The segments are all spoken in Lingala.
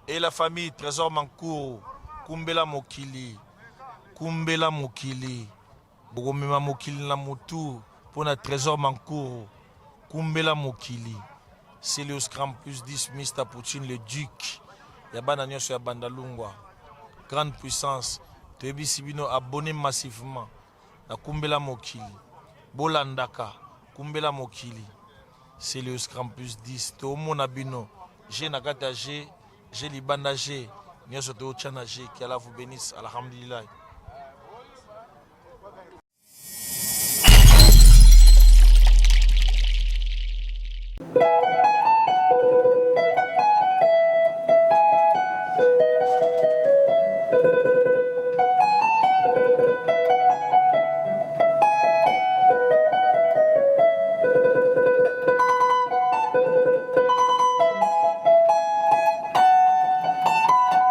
Et la famille Trésor Mankuru, Kumbela Mokili, Kumbela Mokili, bokomema mokili na mutu pona Trésor Mankuru, Kumbela Mokili, Celios Cram plus 10, Mr Poutine le Duc, ya bana nyonso ya Bandalungwa, grande puissance, toyebisi bino abonnez massivement na Kumbela Mokili, bolandaka Kumbela Mokili. Celios Cram plus 10 tomona bino G na kati ya G, G libanda G, nyonso tootya na G. Que Allah vous bénisse. Alhamdulillah.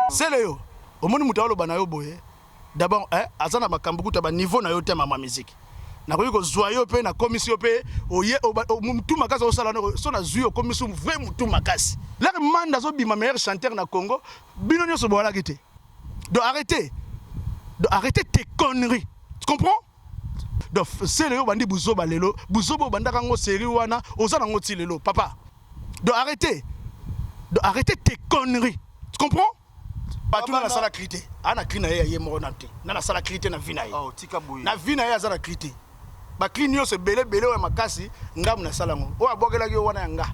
Sele yo omoni moto aloba na yo boye d'abord eh, aza na makambo kuta ba niveau na yo te mama musique nakoki kozwa yo mpe nakomisi yo mpe oye mutu makasi osala so nazwi okomisi vrai mutu makasi lere manda azobima meilleur chanteur na Congo bino nyonso boalaki te. Donc arrêtez, donc arrêtez tes conneries, tu comprends? Donc sele yo bandi buzoba lelo, buzoba obandaka ngo série wana oza nango ti lelo papa. Donc arrêtez, donc arrêtez tes conneries, tu comprends? Bato na nasala cri te, a na cri na ye ya ye moko na te, na nasala cri te na vie na ye. Oh, tika boye. Na vie na ye aza na cri te. Ba cri nionso ebele ebele oyo ya makasi nga nasala yango oyo abwakelaki yo wana ya nga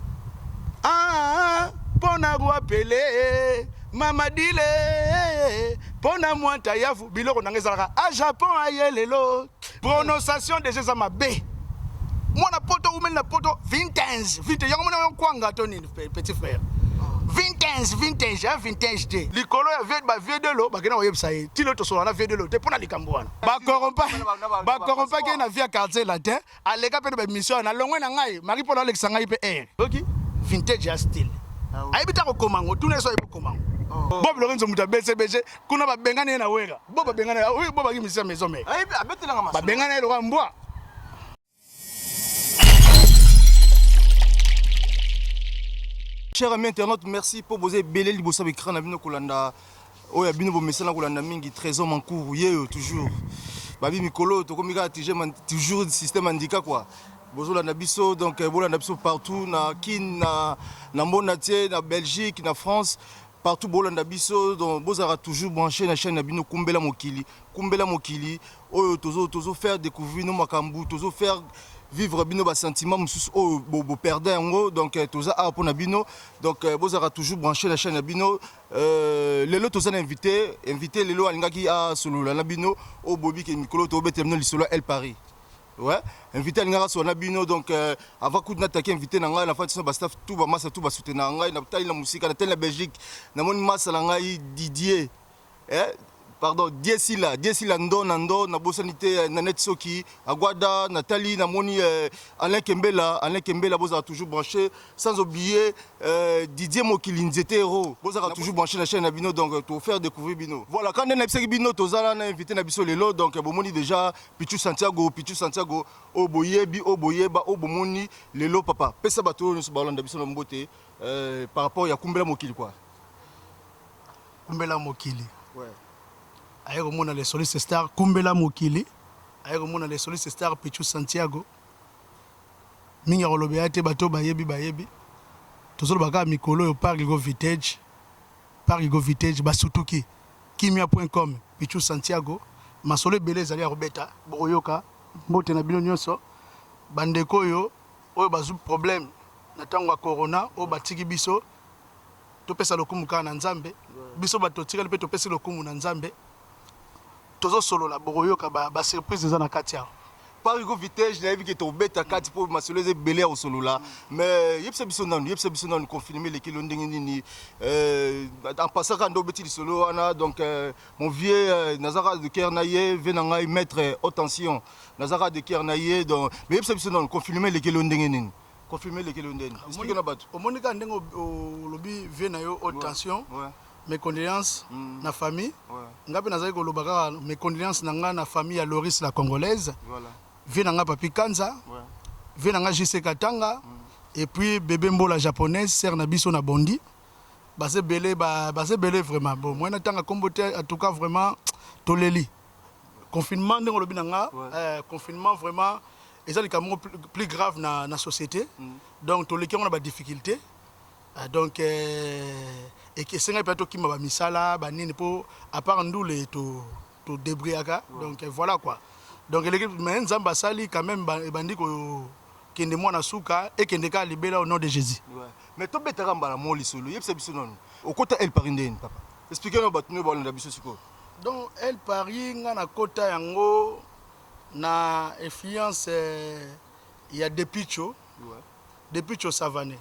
ah pona roi pele mama dile pona mwanta yavu biloko nanga ezalaka a japon aye lelo prononciation deja eza mabe mwana poto umeli na poto vintage vintage yango mona yango kwanga to nini petit frère vintage vintage ya vintage te likolo ya vieux ba vieux delo bakenda koyebisa ye ti lelo tosolola na vieux delo te mpo na likambo wana bakorompaki ye na vie ya quartier latin aleka mpe na baémission wana longwe na ngai marie mpo alekisa ngai mpe air oki vintage ya style ah ayebi ta kokoma yango tuna ye so ayebi kokoma yango oh. Bob Lorenzo moto ya BCBG kuna babengani ye na Wera Bob babengani ye Bob aki musicien maison mère babengani ye lokola mbwa. Cher ami internaute, merci pour vos ebele liboso ya écran na bino kolanda oyo ya bino bomesana kolanda mingi Trésor Mankuru yeyo toujours babi mikolo tokomi kaka toujours système andika quoi bozolanda biso donc bolanda biso partout na Kin na na monde entier na Belgique na France partout bolanda biso donc bozalaka toujours branché na chaîne na bino kumbela mokili kumbela mokili oyo tozo tozo faire découvrir bino makambu tozo faire vivre bino ba sentiment mosusu oyo bo, bo perdre yango donc euh, toza awa mpona bino donc euh, bozalaka toujours branché na chaîne na bino euh, lelo toza na invité invité lelo alingaki asolola na bino oyo boyebi ke mikolo tobetela bino lisolo ya el paris ouais invité alingaka asolola na bino donc euh, avant kutu nataki invité na ngai nafandi na bastaff tout bamasa tout basoutenaka ngai natali na mosika natali na belgique namoni masa na ngai didier Eh pardon Diesila Diesila ndo na ndo nabosani te eh, Nanette Soki Agwada Nathalie namoni eh, Alain Kembela Alain Kembela bozala toujours branché sans oublier euh, Didier Mokili Nzete Hero bozala toujours branché na chaîne na bino donc euh, to faire découvrir bino voilà quand na bisaki bino tozala na invité na biso lelo donc euh, bomoni déjà Pichu Santiago Pichu Santiago oyo boyebi oyo boyeba oyo bomoni lelo papa pesa bato oyo nyonso balanda biso na mbote euh, par rapport ya kumbela mokili quoi Kumbela mokili. Ouais. Aye komona le soliste star Kumbela mokili. Aye komona le soliste star Pichu Santiago. Mingi akolobela te bato bayebi bayebi. Tozoloba kaka mikolo oyo Park Go Vintage. Park Go Vintage basutuki. Kimia.com Pichu Santiago. Masolo ebele ezali ya kobeta. Bokoyoka mbote na bino nyonso. Bandeko oyo oyo bazwi problème na ntango ya corona oyo batiki biso Topesa lokumu kaka na Nzambe. Biso batu totikali pe topesi lokumu na Nzambe. Tozo solola bokoyoka ba ba surprise eza na kati awa. Parigo Vitege nayebi ke tokobeta kati mpo masolo eza ebele ya kosolola mais yebisa biso nanu yebisa biso nanu confinement elekeli yo ndenge nini euh, en passant kaka nde obeti lisolo wana donc euh, mon vieux euh, naza kaka de cœur na ye vie na ngai maître haute tension naza kaka de cœur na ye donc mais yebisa biso nanu confinement elekeli yo ndenge nini Confirme elekeli yo ndeni. Explique na batu. Omoni kaka ndenge olobi vie na yo haute tension. Mes condoléances mm. na famille. Ouais. Nga pe nazali koloba kaka mes condoléances na nga na famille ya Loris la congolaise. Voilà. Vie na nga Papi Kanza. Ouais. Vie na nga JC Katanga. Mm. Et puis bébé Mbola japonaise, sœur na biso na Bondi. Baza ebele, baza ebele vraiment. Bon, moi natanga kombo te, en tout cas vraiment toleli. Confinement ndenge olobi na nga, confinement vraiment eza likambo moko plus grave na société. Donc toleki yango na ba difficulté. Donc esengaki mpe tokima bamisala banini mpo à part ndule to débrouillaka. Donc voilà quoi. Donc eleki, mais Nzambe asali quand même, ebandi kokende mwana suka, ekende kaka libela au nom de Jésus. Ouais. Mais tobetaka mbala mo lisolo, yebisa biso nanu okota El Paris ndeni, papa. Explique no bato nio balanda biso sikoyo. Donc El Paris, nga nakota yango na influence ya Depicho. Depicho Savane.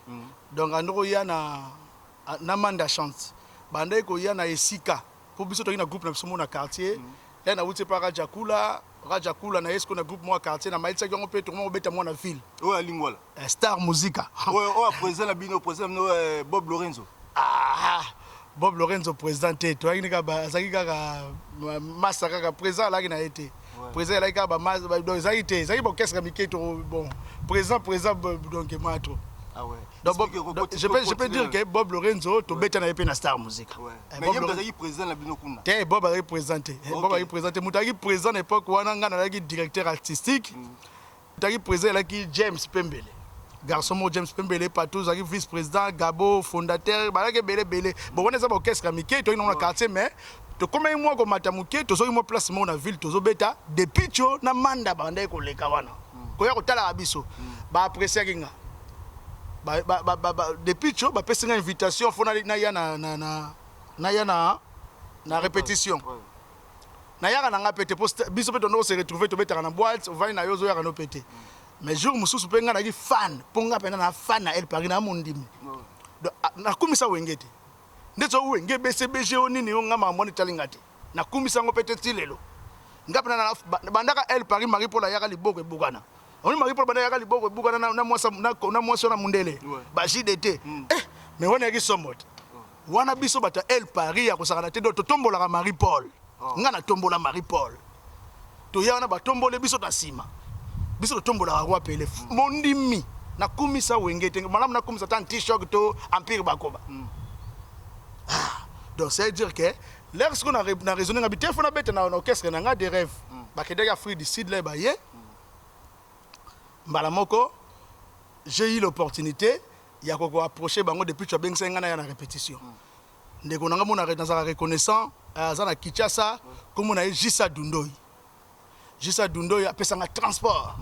Donc ando koya na Manda Chante, bandaki koya na esika mpo biso toki na groupe na biso mo na quartier. Ya nauti epa Rajakula, Rajakula na ye sikoyo na groupe moko ya quartier na mayetisaki yango mpe tokoma kobeta mwa na ville. Oyo alingwala. Star Musica. Oyo président na bino, président na bino, Bob Lorenzo. Ah, Bob Lorenzo président te, toyaki kaka, azalaki kaka masa, kaka président alaki na ye te. Président alaki kaka bamasa, donc ezalaki te, ezalaki baorchestre mike to. Bon, président, président, donc moi trop. Ah ouais. Donc, Bob, donc, je peux dire que Bob Lorenzo tobeta na ye mpe na Star Musica. Mais ye moto azalaki président na bino kuna? Te, Bob azalaki président te. Bob azalaki président te. Moto azalaki président na époque wana, ngai nazalaki directeur artistique. Moto azalaki président ezalaki James Pembele, garçon moko James Pembele partout azalaki vice président, Gabo fondateur, bazalaki ebele ebele. Bon, wana eza baorchestre ya mike, toyaki nango na quartier, mais tokomaki mwa komata moke, tozwaki mwa place moko na ville, tozobeta. Depuis tio na Manda bandaki koleka wana koya kotalaka biso, baappréciaki nga. Depuis tio bapesi nga invitation, fo naya na répétition. Nayaka na nga mpe te, po biso mpe tondo se retrouve, tobetaka na boîte, ovandi na yo, ozoyaka no mpe te. Mais jour mosusu mpe nga nayaki fan, mpo nga mpena na fan na El Paris na mondimi. Donc nakumisa Wenge te, ndeti o Wenge BCBG o nini o, nga makambo wana etali nga te, nakumisa yango mpe te. Ti lelo nga mpena bandaka El Paris, Marie Paul ayaka liboko ebukana. Oni Marie Paul banda ayaka liboko ebukana na mwasi wana mundele ba JDT. Mais wana yaki sombo te. Wana biso bato ya El Paris ya kosakana te. Donc totombolaka Marie Paul. Nga natombola Marie Paul, toya wana batombole biso na nsima, biso totombolaka Roi Pele. Mondimi nakumisa Wenge te, malamu nakumisa ta Anti-Choc to Empire Bakoba. Ah, donc c'est à dire que l'heure sikoyo na raisonne nga bi te, fo nabeta na orchestre na nga de rêve. Bakendaki Afrique du Sud, la baye mbala moko, j'ai eu l'opportunité ya kokoapproche bango. Depuis tu abengisaki ngai, naya na répétition. Ndeko na ngai mona nazalaka reconnaissant, aza na Kinshasa, kombo na ye Jisa Dundoi. Jisa Dundoi apesanga transport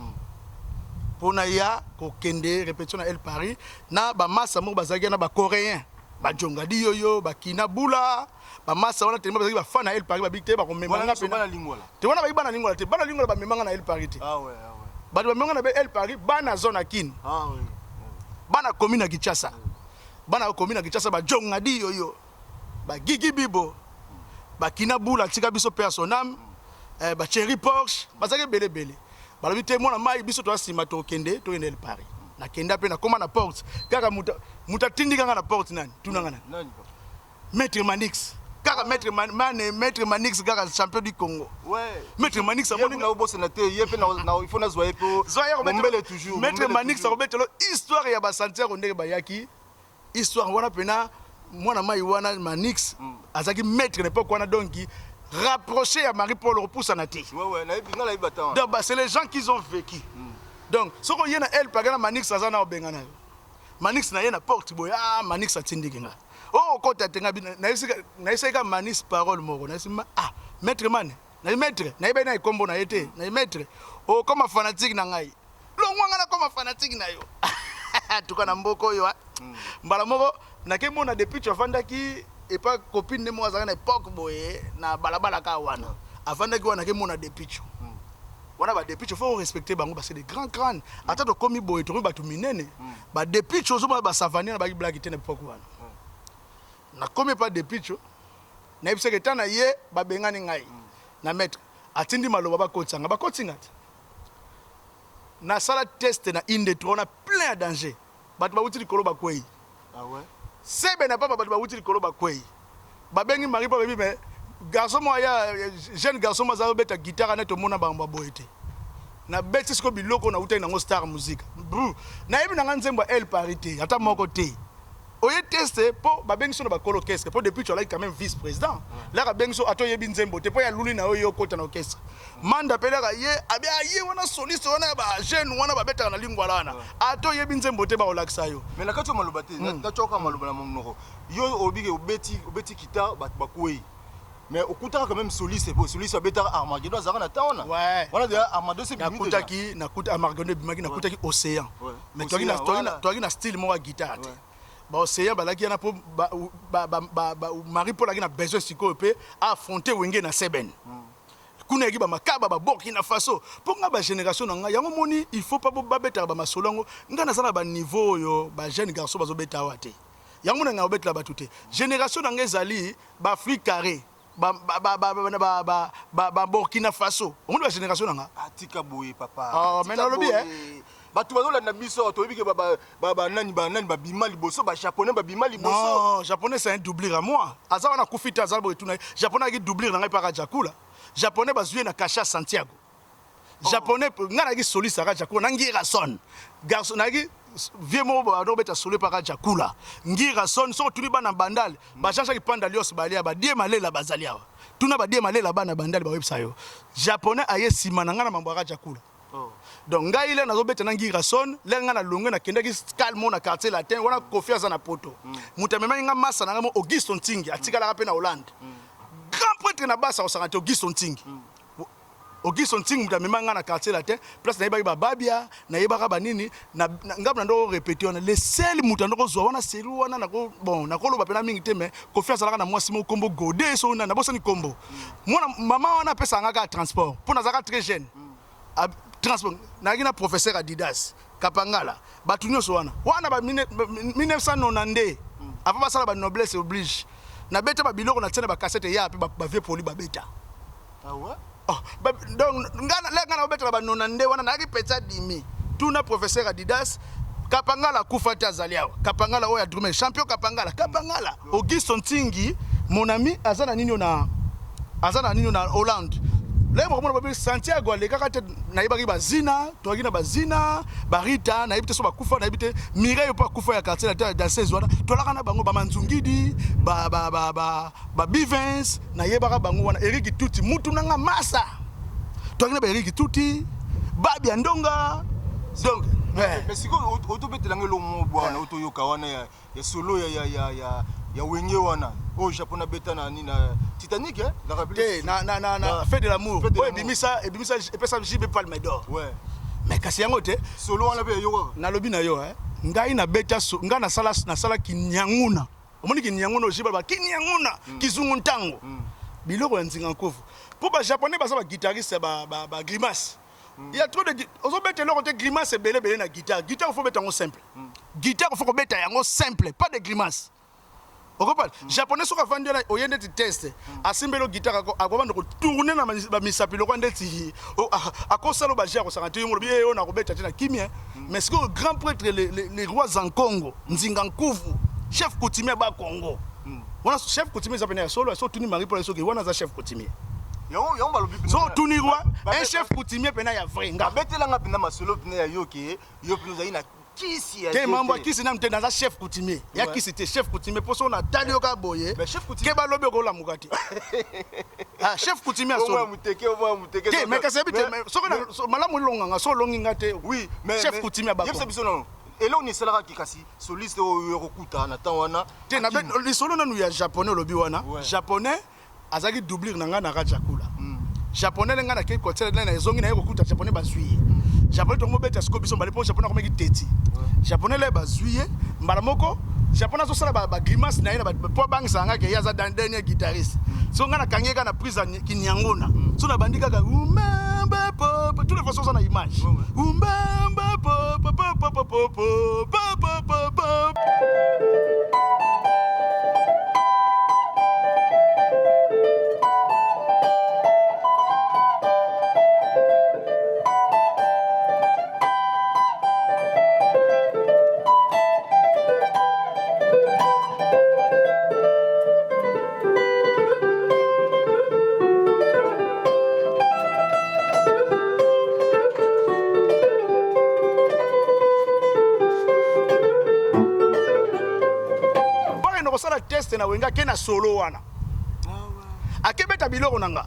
mpo na ya kokende répétition na El Paris na bamasa moko bazalaki na bacoréen, bajonga diyoyo, bakina bula, bamasa wana telema bazalaki bafan na El Paris. Babiki te, bakomema nga te wana. Bayi bana Lingola te, bana Lingola bamemanga na El Paris te. Bato bamemanga na El Paris, bana zone ya Kine, bana commune ya Kinshasa, bana commune ya Kinshasa, bajonga diyoyo, bagigi bibo, bakina bula, tika biso mpe ya sonam, bacheri Porsche bazalaki ebele ebele. Balobi te, mwana mai, biso toya nsima, tokende, tokende El Paris. Nakenda mpe, nakóma na porte kaka, moto atindika nga na porte. Nani tunanga nani? Maître Manix kaka, maître mane, maître Manix kaka, champion du Congo. Maître Manix. Amoni obosana te, ye mpe il faut nazwa ye mpo mombele toujours. Maître Manix akobetelo histoire ya basantiago ndenge bayaki, histoire wana mpena mwana mai wana Manix azalaki maître na époque wana. Donc rapproché ya Marie Paul opusana te. Donc bah, c'est les gens qui ont vécu. Donc soki oye na El Paris na Manix aza na obenga na yo, Manix na ye na porte boye. Ah, Manix atindiki nga o okota te. Nga nayebisaki ka Manix parole moko, nayebisi: "Ah, maître mane." Nayi maître, nayebaki na ekombo na ye te. Nayi: "Maître, okoma fanatique na ngai." Longwa, nga nakoma fanatique na yo tuka na mboka oyo. Mbala moko nakemona depuis tu avandaki epa copine nde moko azalaki na époque boye na balabala kaka wana, avandaki wana. Nakemona Depicho wana. Badepicho faut respecter bango parce que des grands crânes. Ata tokomi boye, tokomi bato minene, badepicho ozomona basavani na baki blaki te na époque wana. Nakomi epa Depicho, nayebisaki eta na ye babengani ngai na maître atindi maloba bakotisanga, bakotinga te. Nasala test na inde 3 na plein ya danger, bato bawuti likolo bakwei. Ah ouais? Sebe na papa, bato bawuti likolo bakwei. Babengi Marie mpo bayebi, mais garçon moko aya, jeune garçon moko aza obeta guitare neti omona bango baboye te. Nabeti sikoyo biloko nautaki nango Star Musique. Nayebi nanga nzembo ya El Paris te, ata moko te. Oye test mpo babengi so na bakolo orchestre, mpo depuis tu alaki quand même vice président, laka abengi so, ata oyebi nzembo te, mpo ya luli na yo, yo okota na orchestre. Manda mpe laka ye abi aye wana soliste wana ya bajeune wana babetaka na lingwala wana, ata oyebi nzembo te, bakolakisa yo. Mais na kati ya maloba te, natyoka maloba na monoko yo, obiki obeti guitare, bato bakwei, mais okutaka quand même soliste, po soliste abetaka Armageddon, azalaka na temps wana. Wana deja Armageddon se bimi déjà. Nakutaki, nakuta Armageddon ebimaki, nakutaki Océan. Mais Océan, voilà. toyaki na style moko ya guitare te. Baocéan balaki wana mpo Marie Paul alaki na besoin sikoyo mpe affronter Wenge na seben kuna, yaki bamakaba baburkina Faso, mpo nga bagénération na ngai yango moni, il faut pa babetaka bamasolo yango. Ngai naza na baniveau oyo bajeune garçon bazobeta awa te, yango na ngai obetela bato te. Génération na ngai ezali baafrique carré, baburkina Faso, omoni bagénération na nga. Atika boye, papa. Ah, mais Tika nalobi, boye. Bato bazolanda biso awa, toyebi ke banani babima liboso, bajaponais babima liboso. Non, japonais, c'est un doublure à moi. Aza wana, akufi te, aza boye, tuna ye. Japonais ayaki doublure na ngai mpaka Jakula. Japonais bazwi ye na kasha Santiago. Japonais, ngai nayaki soliste aka Jakula na Ngira Son garçon, nayaki vie moko bando obeta solo mpaka Jakula, Ngira Son. Soki otuni bana Bandale, bachangeaki panda lios, balia badie malela, bazali awa, tuna badie malela, bana Bandale bayebisa yo. Japonais aye nsima na ngai na mambo aka Jakula. Donc ngai le nazobeta na Ngira Son, le ngai nalongwe, nakendaki calme na Quartier Latin wana. Kofi aza na Poto, moto amemaki nga, masa na ngai mo Auguste Ntingi, atikalaka mpe na Hollande, grand prêtre na basa kosanga te, Auguste Ntingi. Auguste Ntingi moto amemaki nga na Quartier Latin, place nayebaki bababia, nayebaka banini ngambo na ndoko répété wana. Le seul moto andoko kozwa wana seri wana nako, bon, nakoloba mpena mingi te, mais Kofi azalaka na mwasi moko, kombo Gode, so na nabosani kombo. Mwana mama wana apesaka nga kaka transport mpo nazalaka très jeune. Transport nayaki na professeur Adidas Kapangala, bato nyonso wana wana ba 1992, avant basala banoblesse oblige, nabeta babiloko na tia na bacassette ya mpe bavie poli babeta. Ah ouais? Oh, donc nga na obetaka banona nde wana nayaki pesa dimi. Tuna professeur Adidas Kapangala, akufa te, azali awa. Kapangala oyo adrume champion, Kapangala, Kapangala Auguste Ntingi, mon ami, aza na nini oyo na aza na nini oyo na Hollande. Leye mokomona babi Santiago alekaka te. Nayebaki bazina, toyaki na bazina barita, nayebi te so bakufa, nayebi te. Mireille mpo akufa ya Quartier na te, danseuse wana, tolaka na bango, bamanzungidi, babivens, nayebaka bango wana. Eriki Tuti, mutu nanga masa, toyaki na baeriki Tuti, Babia Ndonga, donc ouais. Mais sikoyo otobetelanga eloko moko bwana, otoyoka wana ya solo ya Wenge wana oyo Japon abeta na nini, na Titanic, eh? Na te, na Fait de l'amour. Fait de Oyo l'amour. ebimisa, epesa JB palme d'or. Mais kasi yango te. Solo wana mpe eyokaka. Nalobi na yo, eh, ngai nabeta ngai nasala kinyanguna, omoni kinyanguna ojiba ba kinyanguna, kizungu ntango, biloko ya nzinga nkovu, mpo bajaponais baza baguitariste ya bagrimace. Il y a trop de ozobeta eloko te, grimace ebele ebele na guitare. Guitare, faut beta yango simple. Guitare, faut kobeta yango simple, pas de grimace, okopala. Japonais soki avandi wana, oye ndeti test, asimbeli o guitare, akobanda kotourne na bamisapi lokwa ndeti akosala baje, akosanga te. Yo molobi ye oyo nakobeta te na kimia. Mais sikoyo grand prêtre, le roi Zankongo, Nzinga Nkuvu, chef coutumier ba Congo wana, chef coutumier eza pene ya solo. So otuni Marie Paul, soki wana aza chef coutumier. Yango balobi. So otuni roi, un chef coutumier pena ya vrai nga. Babetelanga mpenza masolo mpena ya yo ke yo mpena ozali na kisi ya te. Dieu. Mambo ya Te. kisi nanu te, naza chef coutumier ya kisi te, chef coutumier mpo so natali yo kaka boye, Mais chef coutumier ke balobi okolamuka te. Ah, chef coutumier ya Omwa solo. muteke, omwa muteke. Te, mais kasi yebi te, mais soki malamu elonganga, so olongi nga te. Oui, mais Chef coutumier ya yebisa Bakongo. biso nano eloko nini esalaka kasi soliste oyo ekokuta na temps wana. Te, na lisolo nanu ya japonais olobi wana. Japonais azalaki doublure na ngai na Rajakula. Japonais le ngai nakei kotiela na ezongi na ye kokuta japonais, bazwi ye. Japonais tongo beta sikoyo biso mbale, mpo japonais akomaki teti. Japonais le bazwi ye mbala moko, japonais azosala bagrimace na ye mpo abangisaka ngai ke ye aza dernier guitariste. So ngai nakangi ye kaka na prise ya kinyangona, so nabandi kaka umbembe popo, toutes les façons oza na image, umbembe popo popo popo popo popo popo. test na Wenge, ake na solo wana, akebeta biloko na nga.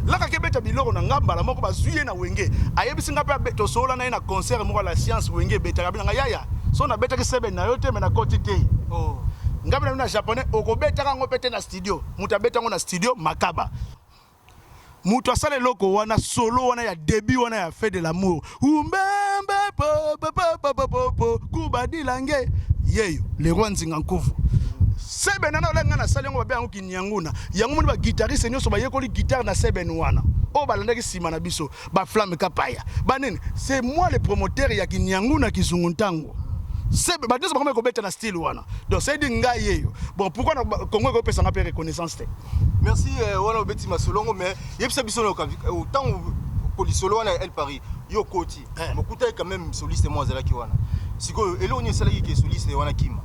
Laka akebeta biloko na nga, mbala moko bazwi ye na Wenge. Ayebisi nga mpe, tosolola na ye na concert moko ya la science, Wenge ebetaka. Bina nga yaya, so nabetaki seben na yo te, me nakoti te. Nga mpe na bino na japonais, okobetaka yango mpe te na studio. Moto abeta yango na studio, Makaba. Moto asala eloko wana, solo wana ya début wana ya Fait de l'amour, umbembe po kubadilange yeyo, le roi Nzinga Nkuvu. Seben wana olenga nasali yango, babe yango kinyanguna. Yango moni baguitariste nyonso bayekoli guitare na seben wana oyo balandaki nsima na biso, baflamme kapaya, banini. C'est moi le promoteur ya kinyanguna, kizungu ntango sebe. Bato nyonso bakomi kobeta na style wana. Donc c'est dit ngai yeyo. Bon, pourquoi na Congo ekopesanga mpe reconnaissance te? Merci. Wana obeti masolongo, mais yebisa biso ntango lisolo wana ya El Paris, yo okoti, mokutaki quand même soliste mo azalaki wana. Sikoyo eloko nini esalaki ke soliste wana kima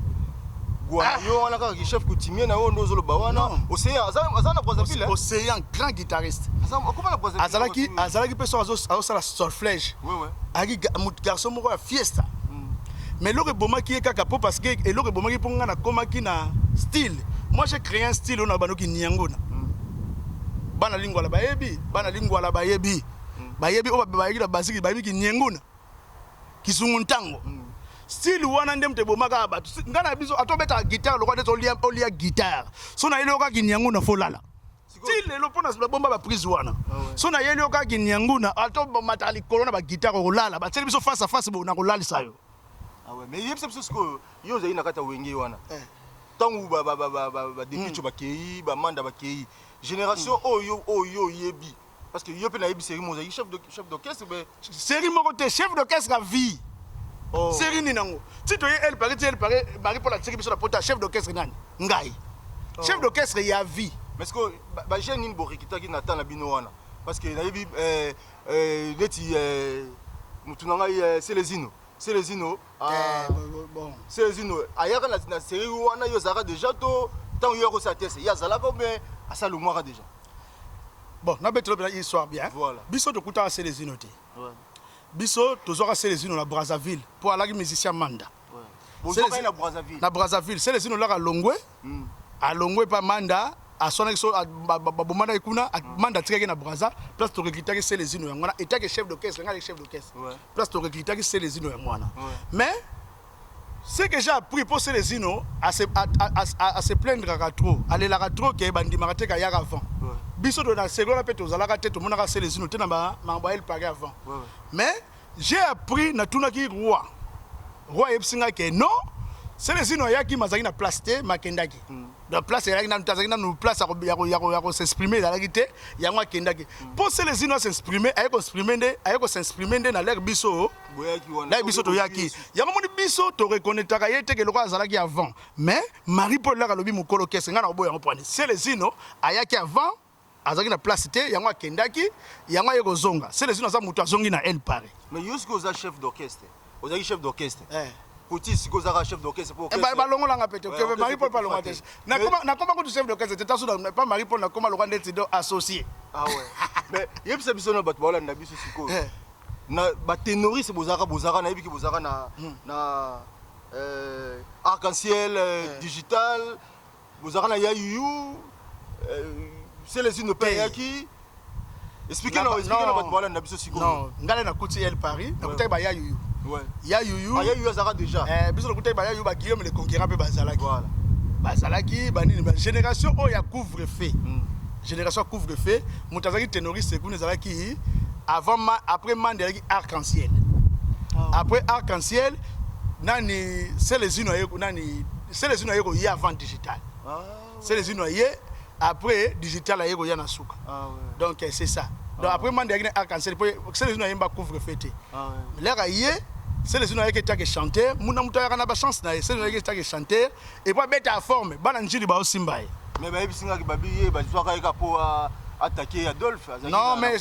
gwana yo wana kaka chef coutumier na yo nde ozoloba wana? Océan aza na Brazzaville. Océan, grand guitariste. Akoma na Brazzaville. Azalaki mpe so azosala solfège, azalaki garçon moko ya fiesta. Mais eloko ebomaki ye kaka mpo, parce que eloko ebomaki mpo ngai nakomaki na style. Moi, j'ai créé un style oyo na bandoki niangona. Bana Lingwala bayebi, bana Lingwala bayebi, bayebi oyo bayeki na basiki, bayebi kinyenguna, kisungu ntango. Style wana nde moto ebomaka bato. Ngai na biso ata obetaka guitare lokwa nde olia guitare, so nayeli yo kaka kinyanguna, folala ti lelo mpo na babomba baprise wana. So nayeli yo kaka kinyanguna, ata omataka likolo na baguitare, okolala. Batieli biso face à face, bo na kolalisa yo. Mais yebisa biso sikoyo, yo ozali na kati ya Wenge wana, ntango badepitio bakei, bamanda bakei, génération oyo oyo oyebi, parce que yo mpe nayebi série mo ozalaki chef d'orchestre. Série moko te, chef d'orchestre à vie. Série nini nango ti toye El Paris, ti El Paris, Marie Paul atiki biso na pota, chef d'orchestre nani? Ngai, chef d'orchestre ya vie. Mais ce que bajeune nini borekitaki na temps na bino wana? Parce que nayebi neti motu na ngai Selezino, Selezino. Bon. Selezino ayaka na série wana, yo ozalaka déjà to ntango yo yakosala tese, ye azalaka mais asalumwaka déjà? Bon, nabetelo mpena histoire bien. Voilà. Biso tokutaka Selezino te. Biso tozwaka Selezino na Brazzaville mpo alaki musicien Manda. Bozwaka ye na Brazzaville? Na Brazzaville. Selezino olaka longwe, alongwe mpa Manda, aswanaki so babomanaki kuna. Manda atikaki na Braza. Place torekritaki Selezino yango wana, etaki chef d'orchestre, ngai chef d'orchestre. Place torekritaki Selezino yango wana. Mais ce que j'ai appris, mpo Selezino ase plaindraka trop, alelaka trop ke bandimaka te kayaka avant. Biso to na seri wana mpe tozalaka te, tomonaka Selezino te na makambo ya El Paris avant. Mais j'ai appris, natunaki roi, roi ayebisi ngai ke non, Selezino ayaki, mazalaki na place te, makendaki. Donc place ezalaki nanu te, azalaki nanu place ya kos'exprimer ezalaki te, yango akendaki. Mpo Selezino as'exprime, aye koexprime nde, aye kos'exprime nde na l'heure biso Boyaki wana. L'heure biso toyaki. Yango moni biso toreconnaitraka ye te ke lokola azalaki avant. Mais Marie Paul laka alobi mokolo kese ngai na koboya yango pwani Selezino ayaki avant, azalaki na place te, yango akendaki, yango aye kozonga. Selezino aza moto azongi na El Paris. Mais yo sikoyo oza chef d'orchestre, ozalaki chef d'orchestre koti, sikoyo ozalaka chef d'orchestre po Balongolanga pe te. Marie Paul palonga te. Nakoma kutu chef d'orchestre te, taso pa Marie Paul, nakoma lokwa ndeti do associé. Ah ouais, mais yebisa biso na bato baolanda biso sikoyo, na baténoriste bozalaka, nayebiki bozalaka na Arc-en-Ciel, digital, bozalaka na Yayuyu, Selesino mpe ayaki. Explique na bato baolanda biso sikoyo. Non, ngai nakuti El Paris, nakutaki ba Yayuyu. Yayuyu. Yayuyu azalaka déjà. Biso nakutaki ba Yayuyu, ba Guillaume le Conquérant mpe bazalaki. Bazalaki banini, bagénération oyo ya couvre feu. Génération ya couvre feu, moto azalaki ténoriste kuna ezalaki avant ma, après Mande ezalaki Arc-en-Ciel. Après Arc-en-Ciel nani? Selezino aye, nani? Selezino aye koya avant digital. Selezino aye après digital, aye koya na suka. Donc c'est ça. Donc après Mande ayaki na Arc-en-Ciel, po Selezino ayemba couvre feu te. L'heure aye, Selezino ayaki etake chanteur. Muna moto ayaka na bachance na ye. Selezino ayaki etake chanteur et puis abeta forme, bana Njili baosimba ye. Mais bayebisi ngaki babi ye bazwaka ye ka mpo attaquer Adolphe. Non, mais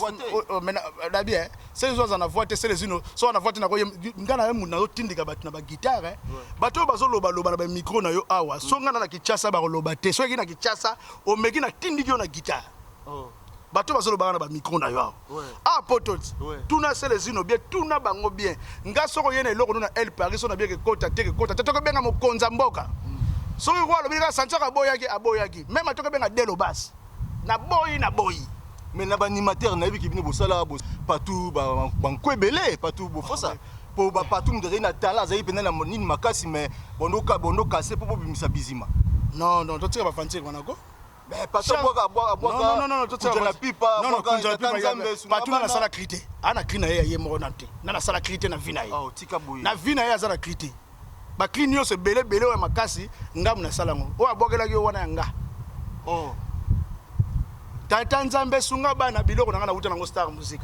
mais na bien, Selezino aza na voix te. Selezino so na voix te, nakoye nga na ye mutu nazotindika bato na baguitare. Bato oyo bazolobaloba na bamicro na yo awa, so nga na na Kinshasa bakoloba te. So eki na Kinshasa, omeki natindiki yo na guitare. Bato bazolobaka na bamicro na yo awa, ah poto ti tuna Selezino bien, tuna bango bien. Nga soko ye na eloko no na El Paris, so na bien kekota te, kekota te, tokobenga mokonzi ya mboka. Soki roi alobi kaka Santiago aboyaki, aboyaki. Même atoki abenga Delo Bas. Naboyi, naboyi. Mais na baanimateur nayebi ke bino bosala partout, banko ebele partout bofosa po partout, moto azali na talent, azali mpenza na nini makasi, mais bondo kase mpo bobimisa bizima. Non, non, totika bafantique wana ko. Pato pipa. Partout na nasala cri te. Aa na cri na ye ya ye moko nanu te. Na nasala cri te na vie na ye. Na vie na ye aza na cri te. Bacri nyonso ebele ebele oyo ya makasi, ngambu nasala yango. Oyo abwakelaki yo wana ya nga. Tata Nzambe sunga bana, biloko na nga nauta nango Star Musique.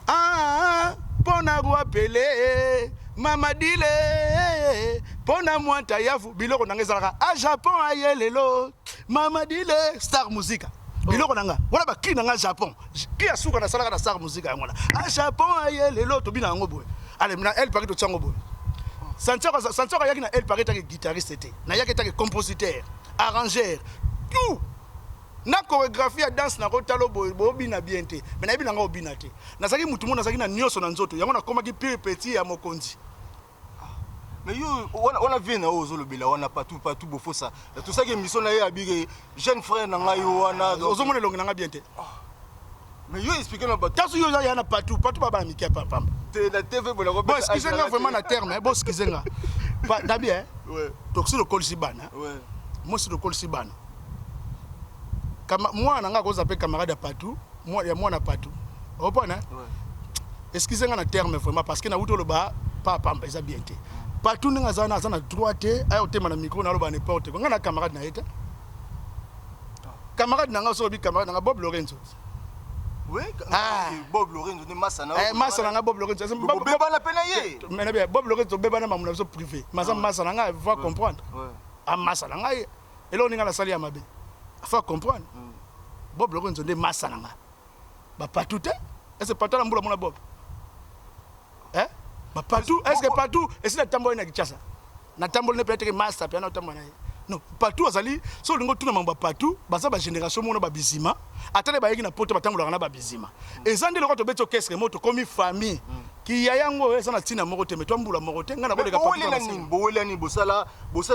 Ah, mpo na roi Pele, mama dile, mpo na mwanta yafu, biloko na nga ezalaka a Japon aye lelo, mama dile, Star Musique. Biloko na nga wana, bacri na nga Japon, cri ya suka nasalaka na Star Musique yango wana, a Japon aye lelo, tobina yango boye. Ale na El Paris totia yango boye. Santiago, Santiago ayaki na El Paris etaki guitariste te, nayaki etaki compositeur, arrangeur, tout na chorégraphie ya danse. Nakotala boye, bobina bien te, mais nayebi nanga obina te. Nazalaki mutu mo nazalaki na nyonso na nzoto yango, nakomaki pire petit ya mokonzi. Mais yo wana vie na oyo ozolobela wana, partout partout bofosa, tosaki émission na ye, abike jeune frère na ngai wana. Ozomona elongi nanga bien te. Mais yo explique na bato. Taso yo oza ya na partout partout, babana mike ya pamba. Te, na TV. Bon, excuse nga vraiment na terme, bo excuse nga nabi tokosi lokolisi bana, mosi lokolisi bana. Mwana na nga akoza mpe camarade ya partout, ya mwana partout opona. Excuse nga na terme vraiment, parce que nauti oloba pa pamba, eza bien te. Partout ndenge aza wana, aza na droit te aya kotema na micro na aloba n'importe quoi. Nga na camarade na ye te. Camarade na nga, so obi camarade na nga Bob Lorenzo. Ah. Bob Lorenzo nde masa na? Eh, masa na nga Bob Lorenzo. Bobebana mpe na ye? Mais na bien Bob Lorenzo, tobebana mamu na biso privé, mais aza masa na ngai, va comprendre. Amasa na ngai, eloko ndenge nasali ya mabe, faut comprendre. Bob Lorenzo nde masa na nga. Bapatu te. Est-ce patu ala mbula mona Bob? Eh, bapatu, est ce que partout esi natamboli na Kinshasa, natamboli ne peut-être masa mpe ana otambola na ye? Non, partout azali so olingi otuna mambo ya partout, baza bagénération moko na babizima. Ata nde bayeki na Poto, batambolaka na babizima. Eza nde lokola tobeti orchestre mo, tokomi famille kiya yango eza na ntina moko te. Me twambula moko te, ngai nakoleka. Bowelela nini? Bowelela nini? Bosala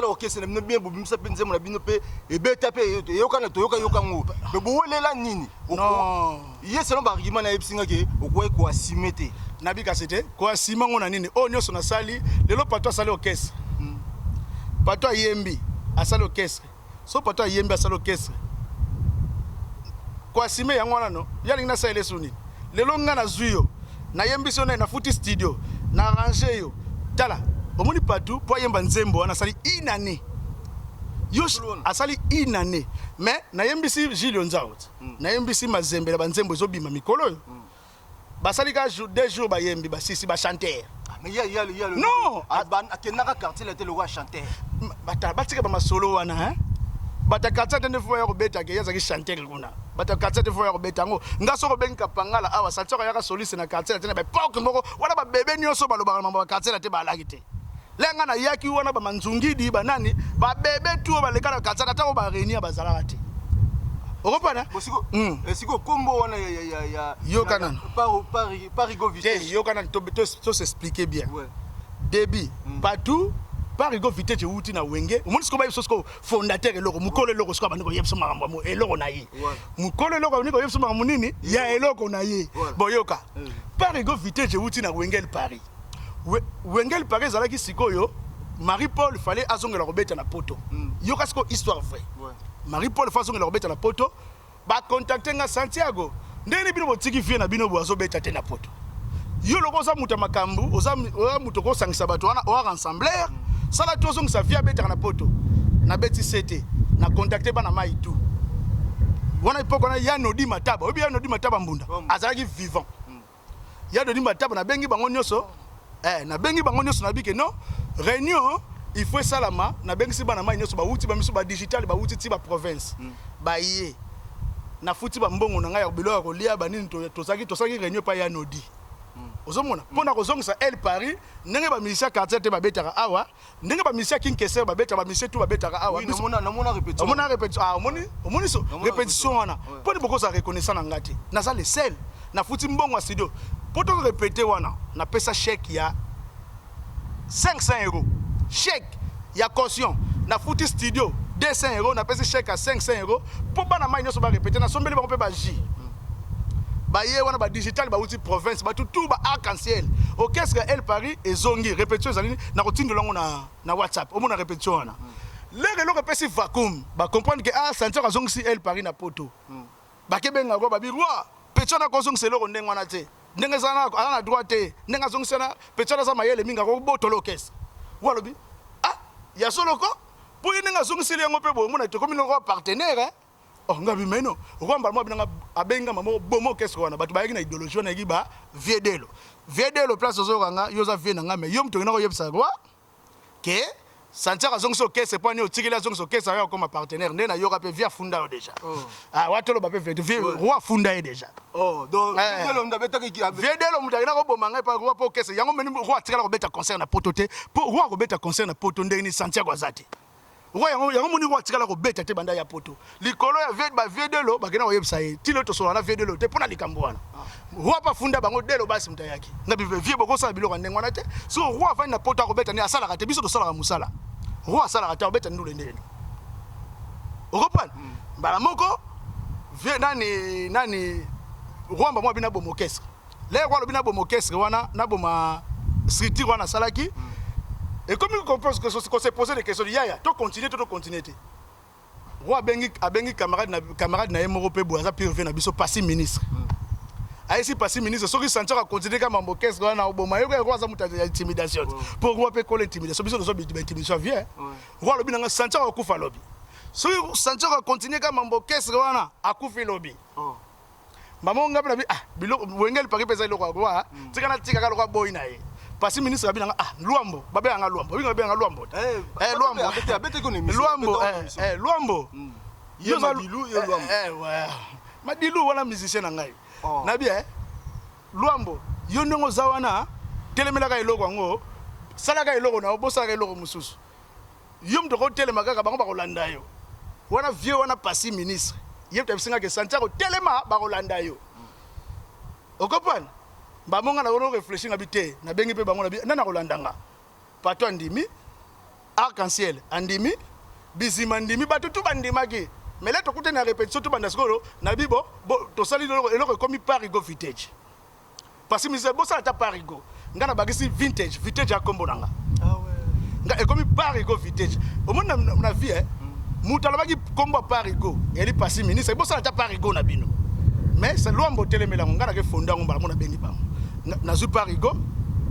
orchestre na bino bien, bobimisa mpe nzembo na bino mpe ebeta mpe eyokana, toyoka yoka yango, mais bowelela nini? Non. Ye selon baargument nayebisi nga ke okoki koassumer te. Nabikasi te koassumer ngo na nini oyo nyonso nasali lelo. Pato asali orchestre, pato ayembi, asali orchestre. So pato ayembi, asali orchestre, koassumer yango wana no. Ye alingi nasalela esu nini lelo? Nga nazwi yo, nayembisi yo, naye nafuti studio, na arrange yo. Tala, omoni patu mpo ayemba nzembo wana, asali une année. Yo asali une année, mais nayembisi Julio Nzao, nayembisi Mazembe na banzembo ezobima mikolo oyo. Basali ka 2 jours, bayembi, basisi, bachanteur. Non. Akendaka quartier te lokola chanteur. Bata batika bamasolo wana, hein? Bato ya quartier te nde fo ya kobeta ke ye azalaki chanteur kuna. Bato ya quartier te fo ya kobeta yango. Nga soki obengi Kapangala awa, Santiago ayaka soliste na quartier te na baepoke moko wana. Babebe nyonso balobaka na mambo ya quartier te, balaki te. Le nga nayaki wana, bamanzungidi banani, babebe tu oyo baleka na quartier, ata oyo barenia bazalaka te. Okopana. Sikoyo kombo wana? Yoka nano. Parigo. Te, yoka nano, tos'expliquer bien. Début partout Parigo Vitesse euti na Wenge. Omoni sikoyo, bayebi so sikoyo fondateur eloko, mokolo eloko. Sikoyo abandi koyeba biso makambo ya eloko na ye. Mokolo eloko abandi koyeba biso makambo nini ya eloko na ye. Boyoka, Parigo Vitesse euti na Wengel Paris. Wengel Paris ezalaki sikoyo Marie Paul fallait azongela kobeta na Poto. Yoka sikoyo histoire vrai. Marie Paul fa azongela kobeta na Poto, bacontacte nga: "Santiago, ndenge bino botiki vie na bino boye, azobeta te na Poto. Yo loko oza moto ya makambo, oza moto okosangisa bato wana, oa rassembler, sala ti ozongisa vie abetaka na Poto." Nabeti sete na contacte bana mai tu wana. Epoke wana ya Nodi Mataba, oyebi ya Nodi Mataba Mbunda, azalaki vivant. Ya Nodi Mataba, nabengi bango nyonso, nabengi bango nyonso, nayebi ke non, réunion il faut esalama. Nabengisi bana mai nyonso, bawuti bamiso badigital, bawuti ti baprovince, baye. Nafuti bambongo na ngai ya biloko ya kolia banini. Tozalaki, tosalaki réunion epai ya Nodi. Ozomona, mpo na kozongisa El Paris, ndenge bamusicien quartier te babetaka awa, ndenge bamusicien Kinkeser babetaka, bamusicien tu babetaka awa. Omona répétition? Ah, omoni, omoni so répétition wana. Mpo ni bokozala reconnaissant na ngai te, naza le seul nafuti mbongo ya studio mpo torépéter wana. Napesa chèque ya 500 euros, chèque ya caution. Nafuti studio 200 euros, napesi chèque ya 500 euros mpo bana mai nyonso barépéter. Nasombeli bango mpe bajus. Baye wana, badigital bauti province, bato tout ba arc en ciel. Orchestre El Paris ezongi, répétition ezali, nakotindela yango na WhatsApp. Omona répétition wana, lere eloko epesi vacuum, bacomprendre ke ah, Santiago azongisi El Paris na poto. Bakebenga roi, babi: "Roi, petit wana akozongisa eloko ndenge wana te, ndenge eza aza na droit te, ndenge azongisi wana. Petit wana aza mayele mingi, akobotola orchestre." Roi alobi: "Ah, ya soloko?" Mpo ye ndenge azongiseli yango mpe boye, omona tokomi noko partenaire, hein? Oh, nga bimeno roi mbala moko abinanga, abenga mama bomo orchestre wana. Bato bayaki na idéologie wana, yaki ba vieux Delo. Vieux Delo, place ozoyoka nga, yo oza vieux na nga, mais yo moto okenda koyebisa roi ke Santiago azongisi orchestre mpo ani otikeli azongisa orchestre, ayo akoma partenaire. Nde nayoka mpe vieux afunda yo déjà. Ah, watoloba mpe vérité, vieux roi afunda ye déjà. Oh, donc Eh. Delo moto abetaki Vieux Delo moto akenda koboma ngai pa roi mpo orchestre yango. Meni roi atikala kobeta concert na poto te, mpo roi akobeta concert na poto ndenge nini Santiago aza te? Roi yango, yango moni roi atikala kobeta te banda ya poto likolo ya vieux. Bavieux Delo bakenda koyebisa ye. Tilo tosolola na vieux Delo te mpo na likambo wana. Roi mpe afunda bango. Delo basi moto ayaki nga bi: "Vieux, bokosala biloko ya ndenge wana te. So roi avandi na poto, akobeta nde asalaka te. Biso tosalaka mosala, roi asalaka te, akobeta ndule ndenge okopana." Mbala moko vieux nani nani, roi mbamo abi naboma orchestre. Lere roi alobi naboma orchestre wana, naboma structure wana asalaki, ekomi kose poser des questions: yaya, tocontinue to tocontinue te? Roi abengi camarade na ye moko mpe boye, aza pire vieux na biso, pasi ministre. Ayesi pasi ministre: "Soki Santiago acontinue kaka mambo orchestre wana, oboma ye." Roi aza moto ya intimidation te, mpo roi mpe kola intimidation. Biso tozo baintimidation vieux. Roi alobi nanga: "Santiago akufa lobi. Soki Santiago acontinue kaka mambo orchestre wana, akufi lobi." Mama nga mpe nabi: "Ah, biloko Wenge El Paris mpe eza eloko ya roi, tika na tika kaka lokola boyi na ye." Pasi ministre abi nanga: "Ah, Lwambo, babenganga Lwambo, babinga babenganga Lwambo te." Eh, Eh, Lwambo. Abetaki na émission. Lwambo. Abetaki na Eh, émission. eh, Lwambo. Ye Madilu, ye Lwambo. Eh, ouais. Madilu wana musicien na ngai. Oh. Nabi: "Eh, Lwambo, yo ndenge oza wana, telemelaka eloko yango, salaka eloko na yo, bosalaka eloko mosusu. Yo moto okotelema kaka, bango bakolanda yo." Wana vieux wana pasi ministre, ye moto abisingaka: "Santiago, telema, bakolanda yo." Okopana bamonga na kono réfléchir, ngabi te. Nabengi mpe bango, nabi: "Nani akolanda nga?" Pato andimi, Arc en Ciel andimi, Bizima andimi, bato tu bandimaki. Mais le tokutani na répétition, tobanda sikoyo. Nabi bo tosali eloko ekomi Parigo Vintage. Parce que mise bosala ata Parigo, nga na bakisi vintage. Vintage ya kombo na nga. Ah ouais. Nga ekomi Parigo Vintage. Omoni na vie, eh? Moto alobaki kombo ya Parigo eyali pasi ministre: "Bosala ata Parigo na bino." Mais c'est Lwambo otelemela yango. Nga nake fonde yango mbala mo, nabengi bango. Nazwi Parigo,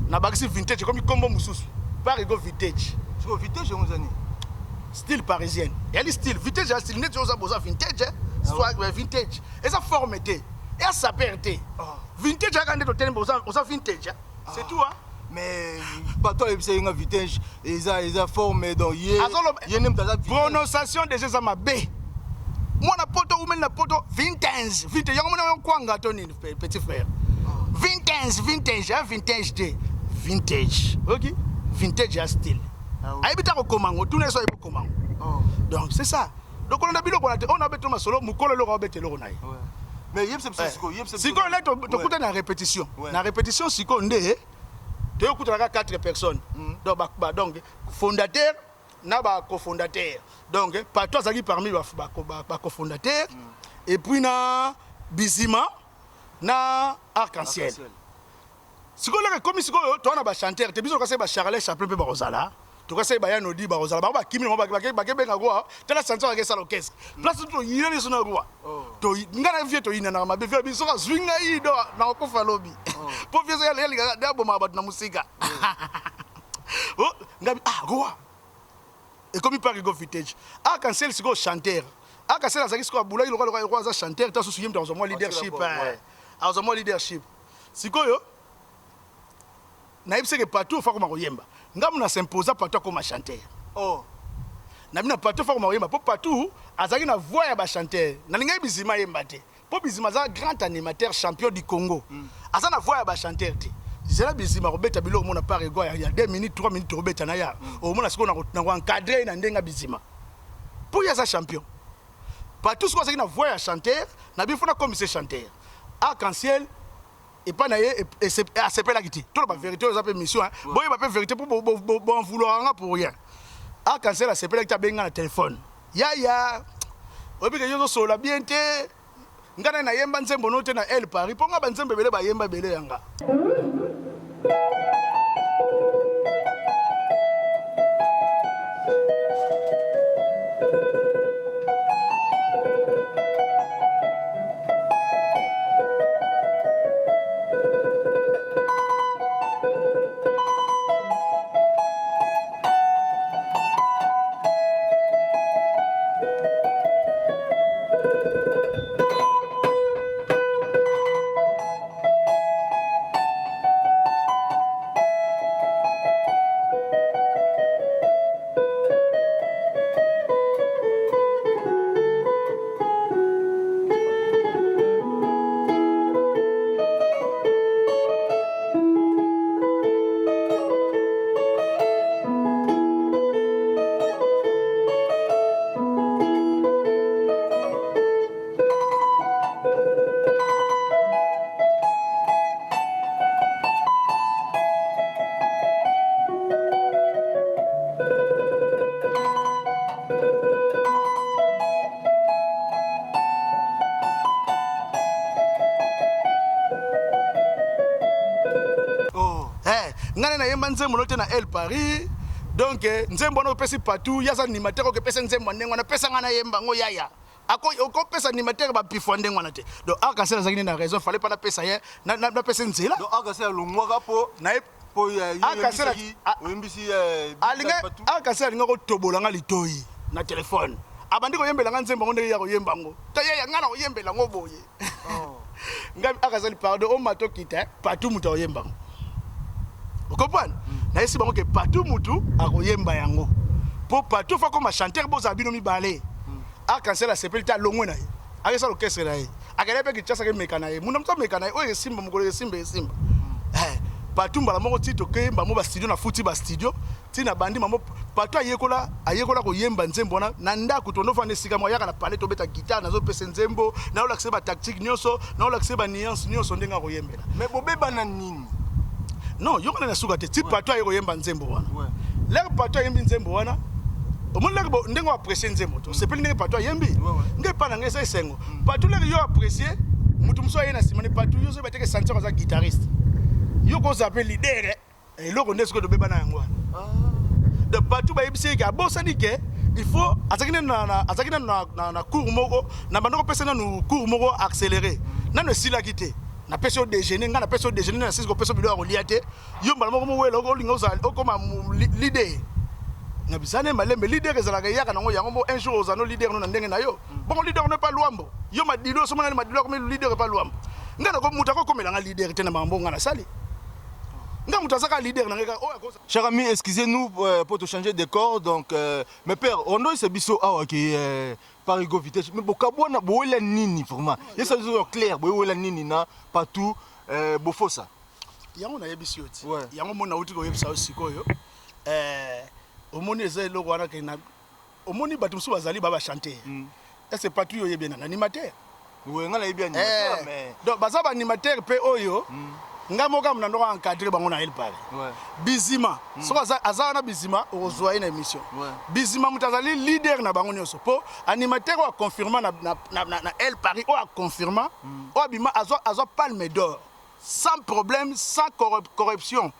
nabakisi vintage, ekomi kombo mosusu, Parigo Vintage. Sikoyo vintage yango eza nini? Style parisienne, eyali style. Vintage ya style neti oza boza vintage, eh? Swag, vintage eza forme te, eya saper te. Ah. Vintage ayaka nde totelemi, oza vintage, eh? C'est tout, hein? Mais bato ayebisa ye nga vintage eza forme, donc ye ye nde moto aza vintage. Prononciation déjà eza mabe. Mwana poto umeli na poto, vintage, vintage yango mona kwanga to nini, petit frère. Vintage, vintage ya vintage te, vintage. Ok, vintage ya style. Ah oui. Ayebi ta kokoma yango, tuna eso ayebi kokoma yango. Oh. Donc c'est ça. Donc olanda biloko wana te. Oyo nabeta masolo, mokolo eloko aobeta eloko na ye. Ouais. Mais yebisa biso sikoyo, yebisa biso. Sikoyo le tokutani na répétition. Na répétition sikoyo nde toyokutanaka quatre personnes. Donc, donc fondateur na bacofondateur. Donc Pato azalaki parmi bacofondateur, et puis na Bizima na Arc en Ciel. Sikoyo leka ekomi sikoyo, toza na bachanteur te. Biso tokasai bacharles Chaplin mpe bakozala, tokasai bayanodi bakozala. Bango bakimi nango, bakebenga roi: "Tala, Santiago akesala orchestre." Place toyina nyonso na roi. Nga na vieux toyinanaka mabe. Vieux biso azwi ngai do nakokufa lobi, mpo vieux so yalingaka nde abomaka bato na mosika. Oh, ngabi: "Ah, roi, ekomi Parigo Vintage." Arc en Ciel sikoyo chanteur. Arc en Ciel azalaki sikoyo, abulaki lokola roi aza chanteur ta susu, ye moto azwa mwa leadership. Azwa mwa leadership. Sikoyo nayebi seke partout ofa koma koyemba. Ngamu na s'imposa, partout akoma chanteur. Oh. Na bino partout ofa koma koyemba, mpo partout azalaki na voix ya bachanteur. Nalingaki Bizima ayemba te, mpo Bizima aza grand animateur, champion du Congo, aza na voix ya bachanteur te. Zela Bizima kobeta biloko omona par ego ya 2 minutes, 3 minutes, tokobeta na ya omona. Sikoyo na koencadre ye na ndenge ya Bizima, mpo ye aza champion. Partout sikoyo azalaki na voix ya chanteur. Na bino fo nakomise chanteur. Arc en Ciel epai na ye asepelaki te. Toloba vérité, oyo eza mpe mission, boyeba mpe vérité, mpo boenvouloir nga pour rien. Arc-en-ciel asepelaki te, abengi nga na telefone: "Yaya, oyebi ke yo ozosolola bien te. Nga nani nayemba nzembo no te na El Paris, mpo nga banzembo ebele bayemba ebele ya nga." Oh. Eh, ngai nde nayemba nzembo no te na El Paris. Donc nzembo wana opesi partout, ye aza animateur, okepesa nzembo ya ndenge wana, pesa ngai nayemba yango, yaya. Okopesa animateur bapifo ya ndenge wana te. Donc Arc-en-Ciel azalaki nde na raison, fallait mpa napesa ye, napesa nzela. Donc Arc-en-Ciel alongwaka mpo na ye mpo Arc-en-Ciel oyembisi alinga Arc-en-Ciel alinga kotobola nga litoi na telefone. Abandi koyembela nga nzembo yango ndenge ya koyemba yango ta, yaya, nga na koyembela yango boye. Ngai akazali, pardon, omata okita partout, moto akoyemba yango, ocomprendre? Nayesi bango ke partout mutu akoyemba yango, mpo partout fa koma chanteur, bozala bino mibale. Arc-en-Ciel asepeli te, alongwe na ye, akesala orchestre na ye, akende mpe Kinshasa, akemeka na ye munda moto ameka na ye oyo esimba mokolo esimba esimba. Partout mbala moko ti tokeyemba mo bastudio, na futi bastudio ti na bandi mamo. Partout ayekola, ayekola koyemba nzembo wana na ndako. Tondofanda esika moko, ayaka na palais, tobeta guitare, nazopesa nzembo, naolakisa batactique nyonso, naolakisa banuance nyonso ndenge akoyembela. Mais bobebana nini? Non, yokana na suka te ti partout aye koyemba nzembo wana. Lere partout ayembi nzembo wana, omoni lere ndenge oapprécie nzembo te, osepeli ndenge partout ayembi. Nge epa na ngai eza esengo. Partout lere yo apprécie, motu mosusu aye na nsima ne partout, yo ozoyeba teke Santiago aza guitariste, yo kozala mpe leader. Eloko nde sikoyo tobebana yango wana. Donc partout bayebisi ye ke abosani ke il faut azalaki nanu azalaki nanu na cours moko na banda kopesa nanu cours moko accéléré, nanu esilaki te. Napesi yo déjeuner, ngai napesi yo déjeuner, nasisi kopesa yo biloko ya kolia te, yo mbala moko mowela olinga ozala okoma leader na bisane malembe. Leader ezalaka eyaka nango yango mo. Un jour ozala no leader no na ndenge na yo. Bongo leader no epa Lwambo, yo Madilu, osomona nani Madilu akomi leader epa Lwambo? Ngai nako moto akokomela nga leader te na makambo ngai nasali. Nga moto azaka leader na ngai kaka oyo akoza. Cher ami, excusez-nous pour te changer de décor. Donc, mes pères, on doit se biso awa qui Parigo vitesse. Mais bokabwana boela nini vraiment? Yesa zo clair, boela nini na partout bofosa. Yango nayebisi yo ti. Yango moni nauti koyebisa yo sikoyo. Omoni eza eloko wana ke na omoni bato mosusu bazali ba bachanteur. Est-ce partout yo oyebi na animateur? Ouais, nga nayebi animateur mais Donc baza ba animateur mpe oyo nga moko amu na ndoko encadre bango na El Paris. Bizima soki aza wana, Bizima okozwa ye na émission. Bizima moto azali leader na bango nyonso, mpo animateur oyo aconfirma na El Paris, oyo aconfirma, oyo abima azwa palme d'or sans problème, sans corruption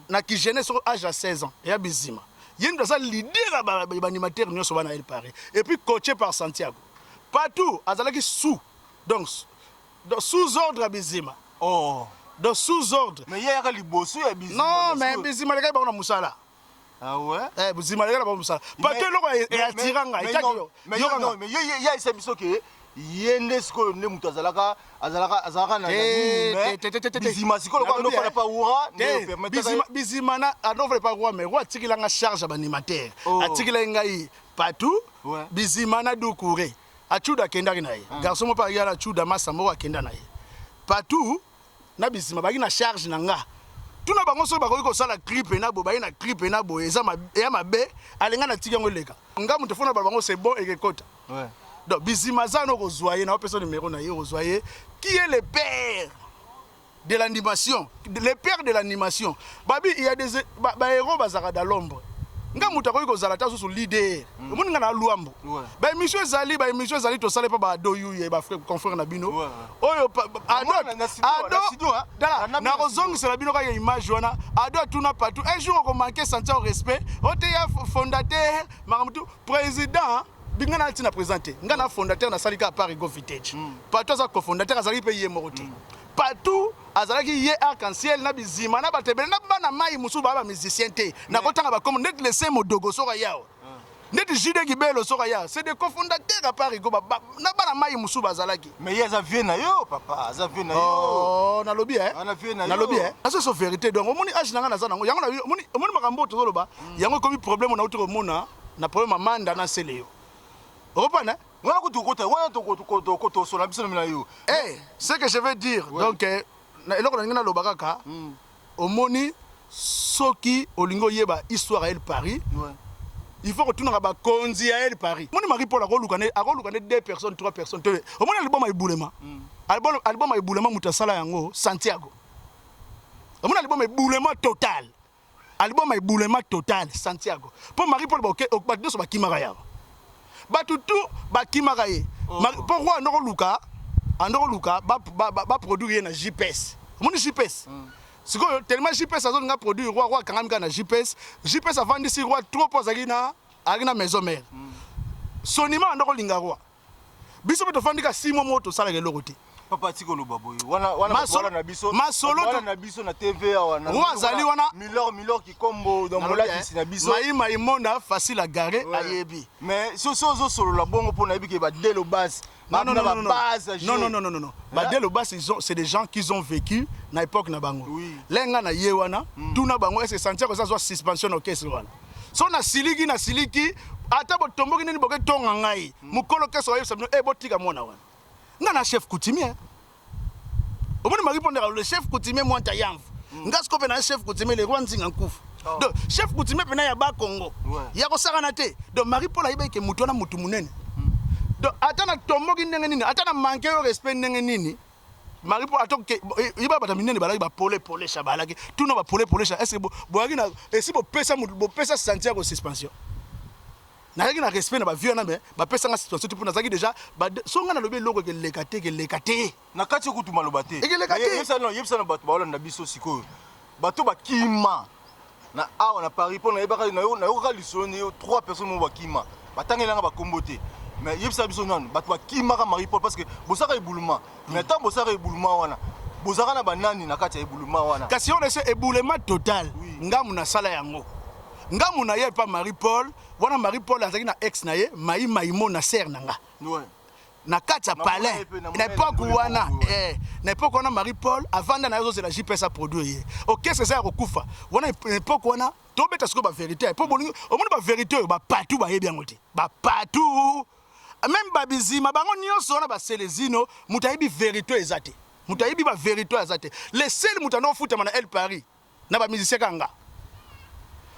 na ki jeunesse oyo âge ya 16 ans, eya Bizima. Ye moto aza leader ya baanimateur nyonso bana El Paris, et puis coaché par Santiago. Partout azalaki sous donc sous ordre ya Bizima. Donc sous ordre. Mais ye yaka liboso ya Bizima. Non, mais Bizima alekaki bango na mosala. Ah ouais? Eh, Bizima alekaki na bango mosala. Partout eloko eatira ngai etaki Mais yoka non, nga. Mais ye ye ayesa biso ke ye nde sikoyo nde moto azalaka na Te, nini, mais te, te, te, te, te. Bizima sikoyo lokola Nalobi, ndofala eh. pa wura nde Te, opermetaka Bizima na andofale pa roi, mais roi atikelanga charge ya baanimateur. Atikelaki ngai partout. Bizima na Dukure acuda akendaki na ye, garçon moko mpe ayaki na acuda masa moko akenda na ye. Partout na Bizima bazalaki na charge na nga. Tuna bango soki bakoki kosala clip na boye, baye na clip na boye, eza eya mabe. Alenga natiki yango eleka. Nga moto fona bala bango, c'est bon, ekekota. Donc Bizima aza na okozwa ye na opesa numéro na ye, okozwa ye, qui est le père de l'animation, le père de l'animation. Babi, il y a des ba héros bazalaka dans l'ombre. Nga moto akoki kozala ta susu leader. Omoni nga na Luambo. Ba émission ezali, ba émission ezali, tosala mpa baado yuye, baconfrère na bino. Oyo ado ado, nakozongisela bino kaka image wana. Ado atuna partout un jour okomanquer Santiago respect, oteya fondateur, makambo tu président binga na ntina président te. Nga na fondateur, nasali kaka Parigo Vintage. Partout aza cofondateur, azalaki mpe ye moko te. Partout azalaki ye arc-en-ciel na bizima na bato ebele na bana mai mosusu baa bamusicien te. Nakotanga bakomo ndeti lese modogo soka yawa, ndeti Jude Kibelo soka yawa, c'est des cofondateurs à Parigo na bana mai mosusu bazalaki. Mais ye aza vieux na yo, papa, aza vieux na yo. Oh, nalobi e. Ana vieux na yo. Nalobi e, azo so vérité. Donc omoni age na nga naza nango yango, omoni makambo oyo tozoloba yango ekomi problème. Nauti komona na problème ya manda na nsele yo okopana. Wana kutu okota wana, tosola biso na yo. Eh, ce que je veux dire, donc eloko na ndenge naloba kaka, omoni soki olingi oyeba histoire ya El Paris, il faut kotunaka bakonzi ya El Paris. Omoni Marie Paul akoluka ne deux personnes, trois personnes te. Omoni album ebulema, album ebulema, moto asala yango Santiago. Omoni album ebulema total, album ebulema total, Santiago. Mpo Marie Paul, bato nyonso bakimaka yawa, bato tu bakimaka ye. Mpo roi andokoluka, andokoluka baproduire ye na JPS. Omoni JPS sikoyo, tellement JPS azolinga produire roi, roi akangami kaka na JPS. JPS avandisi roi trop mpo azalaki na maison mère. Sonima andokolinga roi, biso mpe tofandi ka 6 mois moko, tosalaka eloko te. Papa, tika oloba boye wana wana. Na biso masolo na biso na TV awa. Roi azali wana. Milor, Milor Kikombo, donc molakisi na biso. Mai Maimonda facile à garer, ayebi. Mais so ozosolola bongo mpo nayebi ke badelo base. Non, non, non, non, non, non, non, non, non, non. Badelo base, ils ont, c'est des gens qui ont vécu na époque na bango. Lenga na ye wana, tuna bango, est-ce que Santiago ça soit suspension orchestre wana. So na siliki, na siliki, ata botomboki nini, boke tonga ngai. Mukolo keso oyebisa bino, eh, botika mwana wana. Nga na chef coutumier. Omoni Marie Pondera, le chef coutumier Mwanta Yamvu. Nga siko mpe na chef coutumier le roi Nzinga Nkufu. Donc chef coutumier mpena ya Bakongo. Ya kosakana te. Donc Marie Paul ayebaki ke motu wana motu monene. Donc ata na tomboki ndenge nini, ata na manque yo respect ndenge nini, Marie Paul ata yeba bato minene balaki bapole polesha, balaki tuna bapole polesha. Est ce que boyaki na esi bopesa bopesa Santiago suspension? Nazalaki na respect na bavieux wana, mais bapesanga suspension te mpo nazalaki déjà so ngai nalobi eloko ekeleka te, ekeleka te. Na kati okutu maloba te. Ekeleka te. Yebisa na bato baolanda biso sikoyo, bato bakima na awa na Paris, mpo nayebaka, nayokaka lisolo ne yo, trois personnes moko bakima, batangelanga bakombo te. Mais yebisa biso nanu bato bakimaka Marie Paul, parce que bosaka ebuluma. Mais ntango bosaka ebuluma wana, bozalaka na banani na kati ya ebuluma wana? Kasi oyo ese ebulema total, ngamu nasala yango, ngamu na ye epa Marie Paul wana. Marie Paul azalaki na ex na ye Mai Maimo na sere na nga na kati ya palais na époque wana. Na époque wana, Marie Paul avanda na ye, azozela JPS aproduire ye. Orchestre eza ya kokufa wana époque wana. Tobeta sikoyo bavérité mpo bolingi omoni bavérité oyo bapatu bayebi yango te. Bapatu même babizima bango nyonso wana, baselezino, moto ayebi vérité eza te, moto ayebi bavérité oyo aza te. Le seul moto anda ofutama na El Paris na bamusicien kaka nga.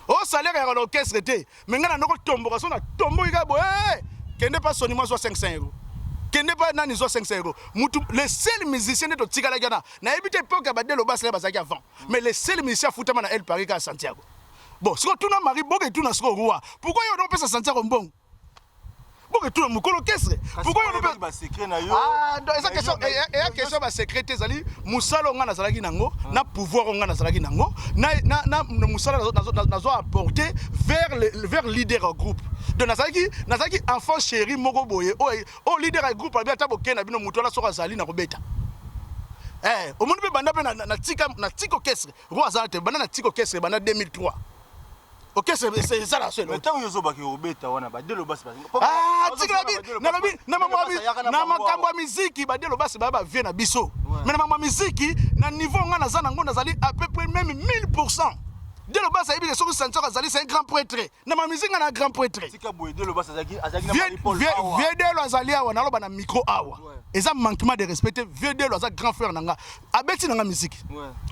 O salaire yaka na orchestre te, mais ngai na ndoko tomboka, so natomboki kaka boye, kende pa soni mwa, zwa 500 euro, kende pa nani, zwa 500 euro. Mutu le seul musicien nde totikalaki wana, nayebi te époque ya badelo basala bazalaki avant, mais le seul musicien afutama na El Paris kaka Santiago. Bon, sikoyo tuna Marie, boke tuna sikoyo roi, pourquoi yo opesa Santiago mbongo? Boke tuna mokolo orchestre, pourquoi yo basecret na yo? Ah, donc eza question, eya question basecret te. Ezali mosala oyo ngai nazalaki nango na pouvoir oyo ngai nazalaki nango na mosala nazo apporter vers leader ya groupe. Donc nazalaki enfant chéri moko boye oyo leader ya groupe abi ata bokei na bino, moto wana soki azali na kobeta. Omoni mpe banda mpe na tika orchestre, roi azala te. Banda na tika orchestre, banda 2003, orchestre ezala so. Ntango yo ozobaki kobeta wana, badelo basi? Nalobi na makambo ya miziki, badelo basi baya bavieux na biso, mais na makambo ya miziki, na niveau nga naza nango, nazali à peu près même 1000 %. Delo basi ayebi ke soki Santiago azali, c'est un grand prêtre na mamiziki, nga na grand prêtre. Vieux Delo azali awa, naloba na micro awa, eza manquement de respect te. Vieux Delo aza grand frère na nga, abeti na nga miziki,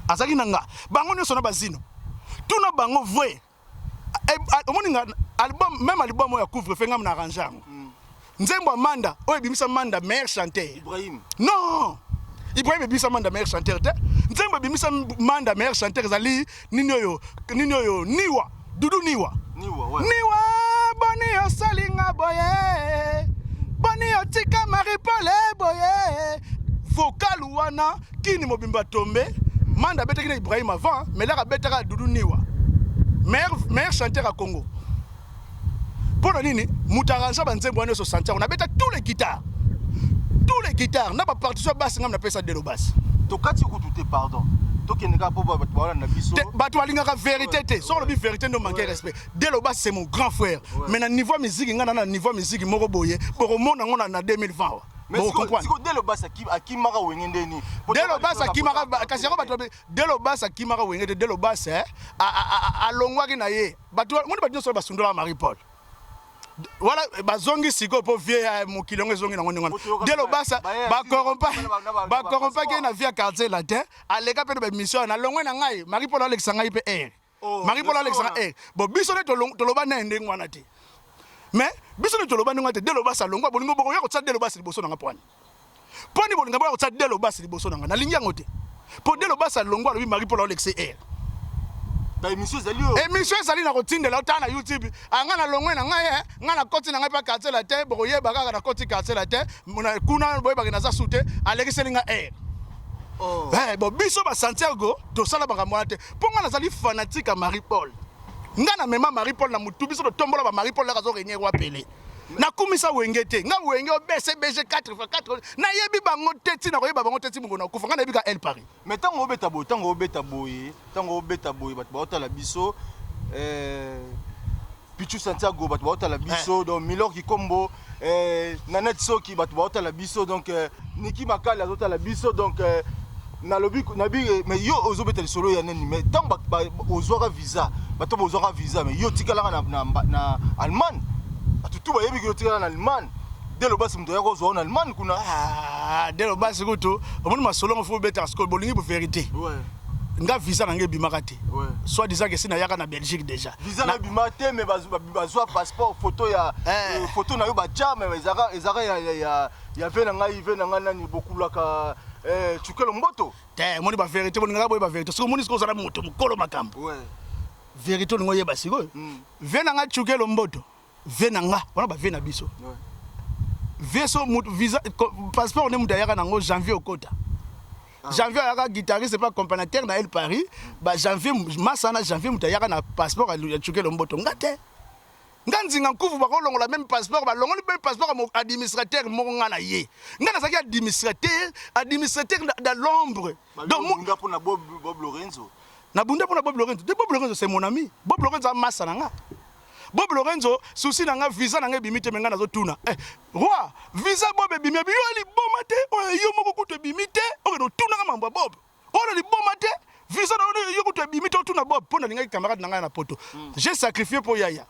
azalaki na nga. Bango nyonso na bazino, tuna bango vrai. Omoni nga album, même album oyo ya couvre feu, ngam na arrange yango. Nzembo ya Manda oyo ebimisa Manda meilleur chanteur. Ibrahim. Non, Ibrahim ebimisa Manda meilleur chanteur te. Nzembo ebimisa Manda meilleur chanteur ezali nini oyo, nini oyo, niwa. Dudu Niwa. Niwa, ouais. Niwa boni osali nga boye boni otika Marie Paul boye vocal wana kini mobimba tombe manda abetaki na Ibrahim avant mais laka abetaka Dudu Niwa, meilleur chanteur ya Congo. Mpo na nini moto arrange banzembo wana nyonso? Santiago nabeta tous les guitares, tous les guitares na bapartition ya basse, ngam napesa Delo Basse. Tokati kutu te, pardon, tokende kaka mpo bato baolanda biso. Te, bato balingaka vérité te. Soki olobi vérité nde omanke respect. Delo Basse, c'est mon grand frère, mais na niveau ya musique, ngai na niveau ya musique moko boye, bokomona yango na 2020 wa. Mais bokocomprendre. Siko Delo Basse akimaka Wenge ndeni? Delo Basse akimaka, kasi yango bato Delo Basse akimaka Wenge te. Delo Basse alongwaki na ye. Bato moni, bato nyonso basundolaka Marie Paul wala bazongi sikoyo mpo vie ya mokili yango ezongi nango ndenge wana. Delo Basse bakorompaki ye na vie ya Quartier Latin, aleka mpe na baémission wana. Nalongwe na ngai, Marie Paul alekisa ngai mpe aire. Oh, Marie Paul alekisa ngai aire. Bon, biso nde toloba na ye ndenge wana te, mais biso nde toloba ndenge wana te. Delo Basse alongwa. Bolingo bokoya kotia Delo Basse liboso na nga pwani mponi bolinga boya kotia Delo Basse liboso na nga? Nalingi yango te, mpo Delo Basse alongwa, alobi Marie Paul aolekisa aire. Baémission ezali oyo. Émission ezali na kotindela, otala na YouTube. Anga na longwe na ngai, ngai nakoti na ngai mpe Quartier Latin, bokoyeba kaka nakoti Quartier Latin kuna, boyebaki naza su te, alekiseli nga aire. Oh. Bon, biso basantiago tosala makambo wana te, mpo ngai nazali fanatique ya Marie Paul. Ngai namema Marie Paul na motu. Biso totombola ba Marie Paul laka azorenier roi Pele. Nakumisa Wenge te. Nga Wenge o BCBG 4 x 4, nayebi bango te. Ntina koyeba bango te, ti mokolo nakufa, ngai nayebi ka El Paris. Mais ntango obeta boye, ntango obeta boye, ntango obeta boye, bato baotala biso, Pichu Santiago, bato baotala biso, donc Milor Kikombo, Nanette Soki, bato baotala biso, donc Niki Makali azotala biso. Donc nalobi nabi, mais yo ozobeta lisolo ya nini? Mais ntango ozwaka visa, bato bozwaka visa, mais yo otikalaka na Allemagne. Bato tu bayebi ke yo otikalaka na Allemagne. Delo Basi, moto ayaka ozwa yo na Allemagne kuna. Ah, Delo Basi kutu omoni masolo ngo fo obetaka sikoyo. Bolingi bo vérité? Ouais. Nga visa na ngai ebimaka te. Soit disant ke si nayaka na Belgique déjà. Visa na ebima te, mais bazwa passeport, photo ya photo na yo batya, mais ezalaka ya ve na ngai, ve na ngai nani bokulaka, Cukelo Mboto. Te, omoni bavérité, bolingaka boye bavérité. Soki omoni sikoyo ozala moto mokolo makambo, vérité olingi oyeba sikoyo. Ve na ngai Cukelo Mboto, ve na nga wana, bave na biso, ve so mutu visa passeport nde moto ayaka nango Janvier okota. Janvier ayaka guitariste mpe accompagnateur na El Paris. Ba Janvier masa na Janvier, moto ayaka na passeport ya Cukelo Mboto, nga te. Nga Nzinga Nkuvu, bakolongola même passeport, balongoli mpe passeport ya administrateur moko. Nga na ye, nga nazalaki administrateur dans l'ombre. Donc Babunda mpona Bob Lorenzo. Nabunda mpona Bob Lorenzo te. Bob Lorenzo, c'est mon ami. Bob Lorenzo amasa na nga. Bob Lorenzo, susi na nga, visa na nga ebimi te, me nga nazotuna, roi, visa Bob ebimi? Ebi yo liboma te, oyo yo moko kutu ebimi te, okende otunaka mambo ya Bob oyo na liboma te. Visa na yo, yo kutu ebimi te, otuna Bob. Mpo nalingaki camarade na ngai na poto, j'ai sacrifié mpo yaya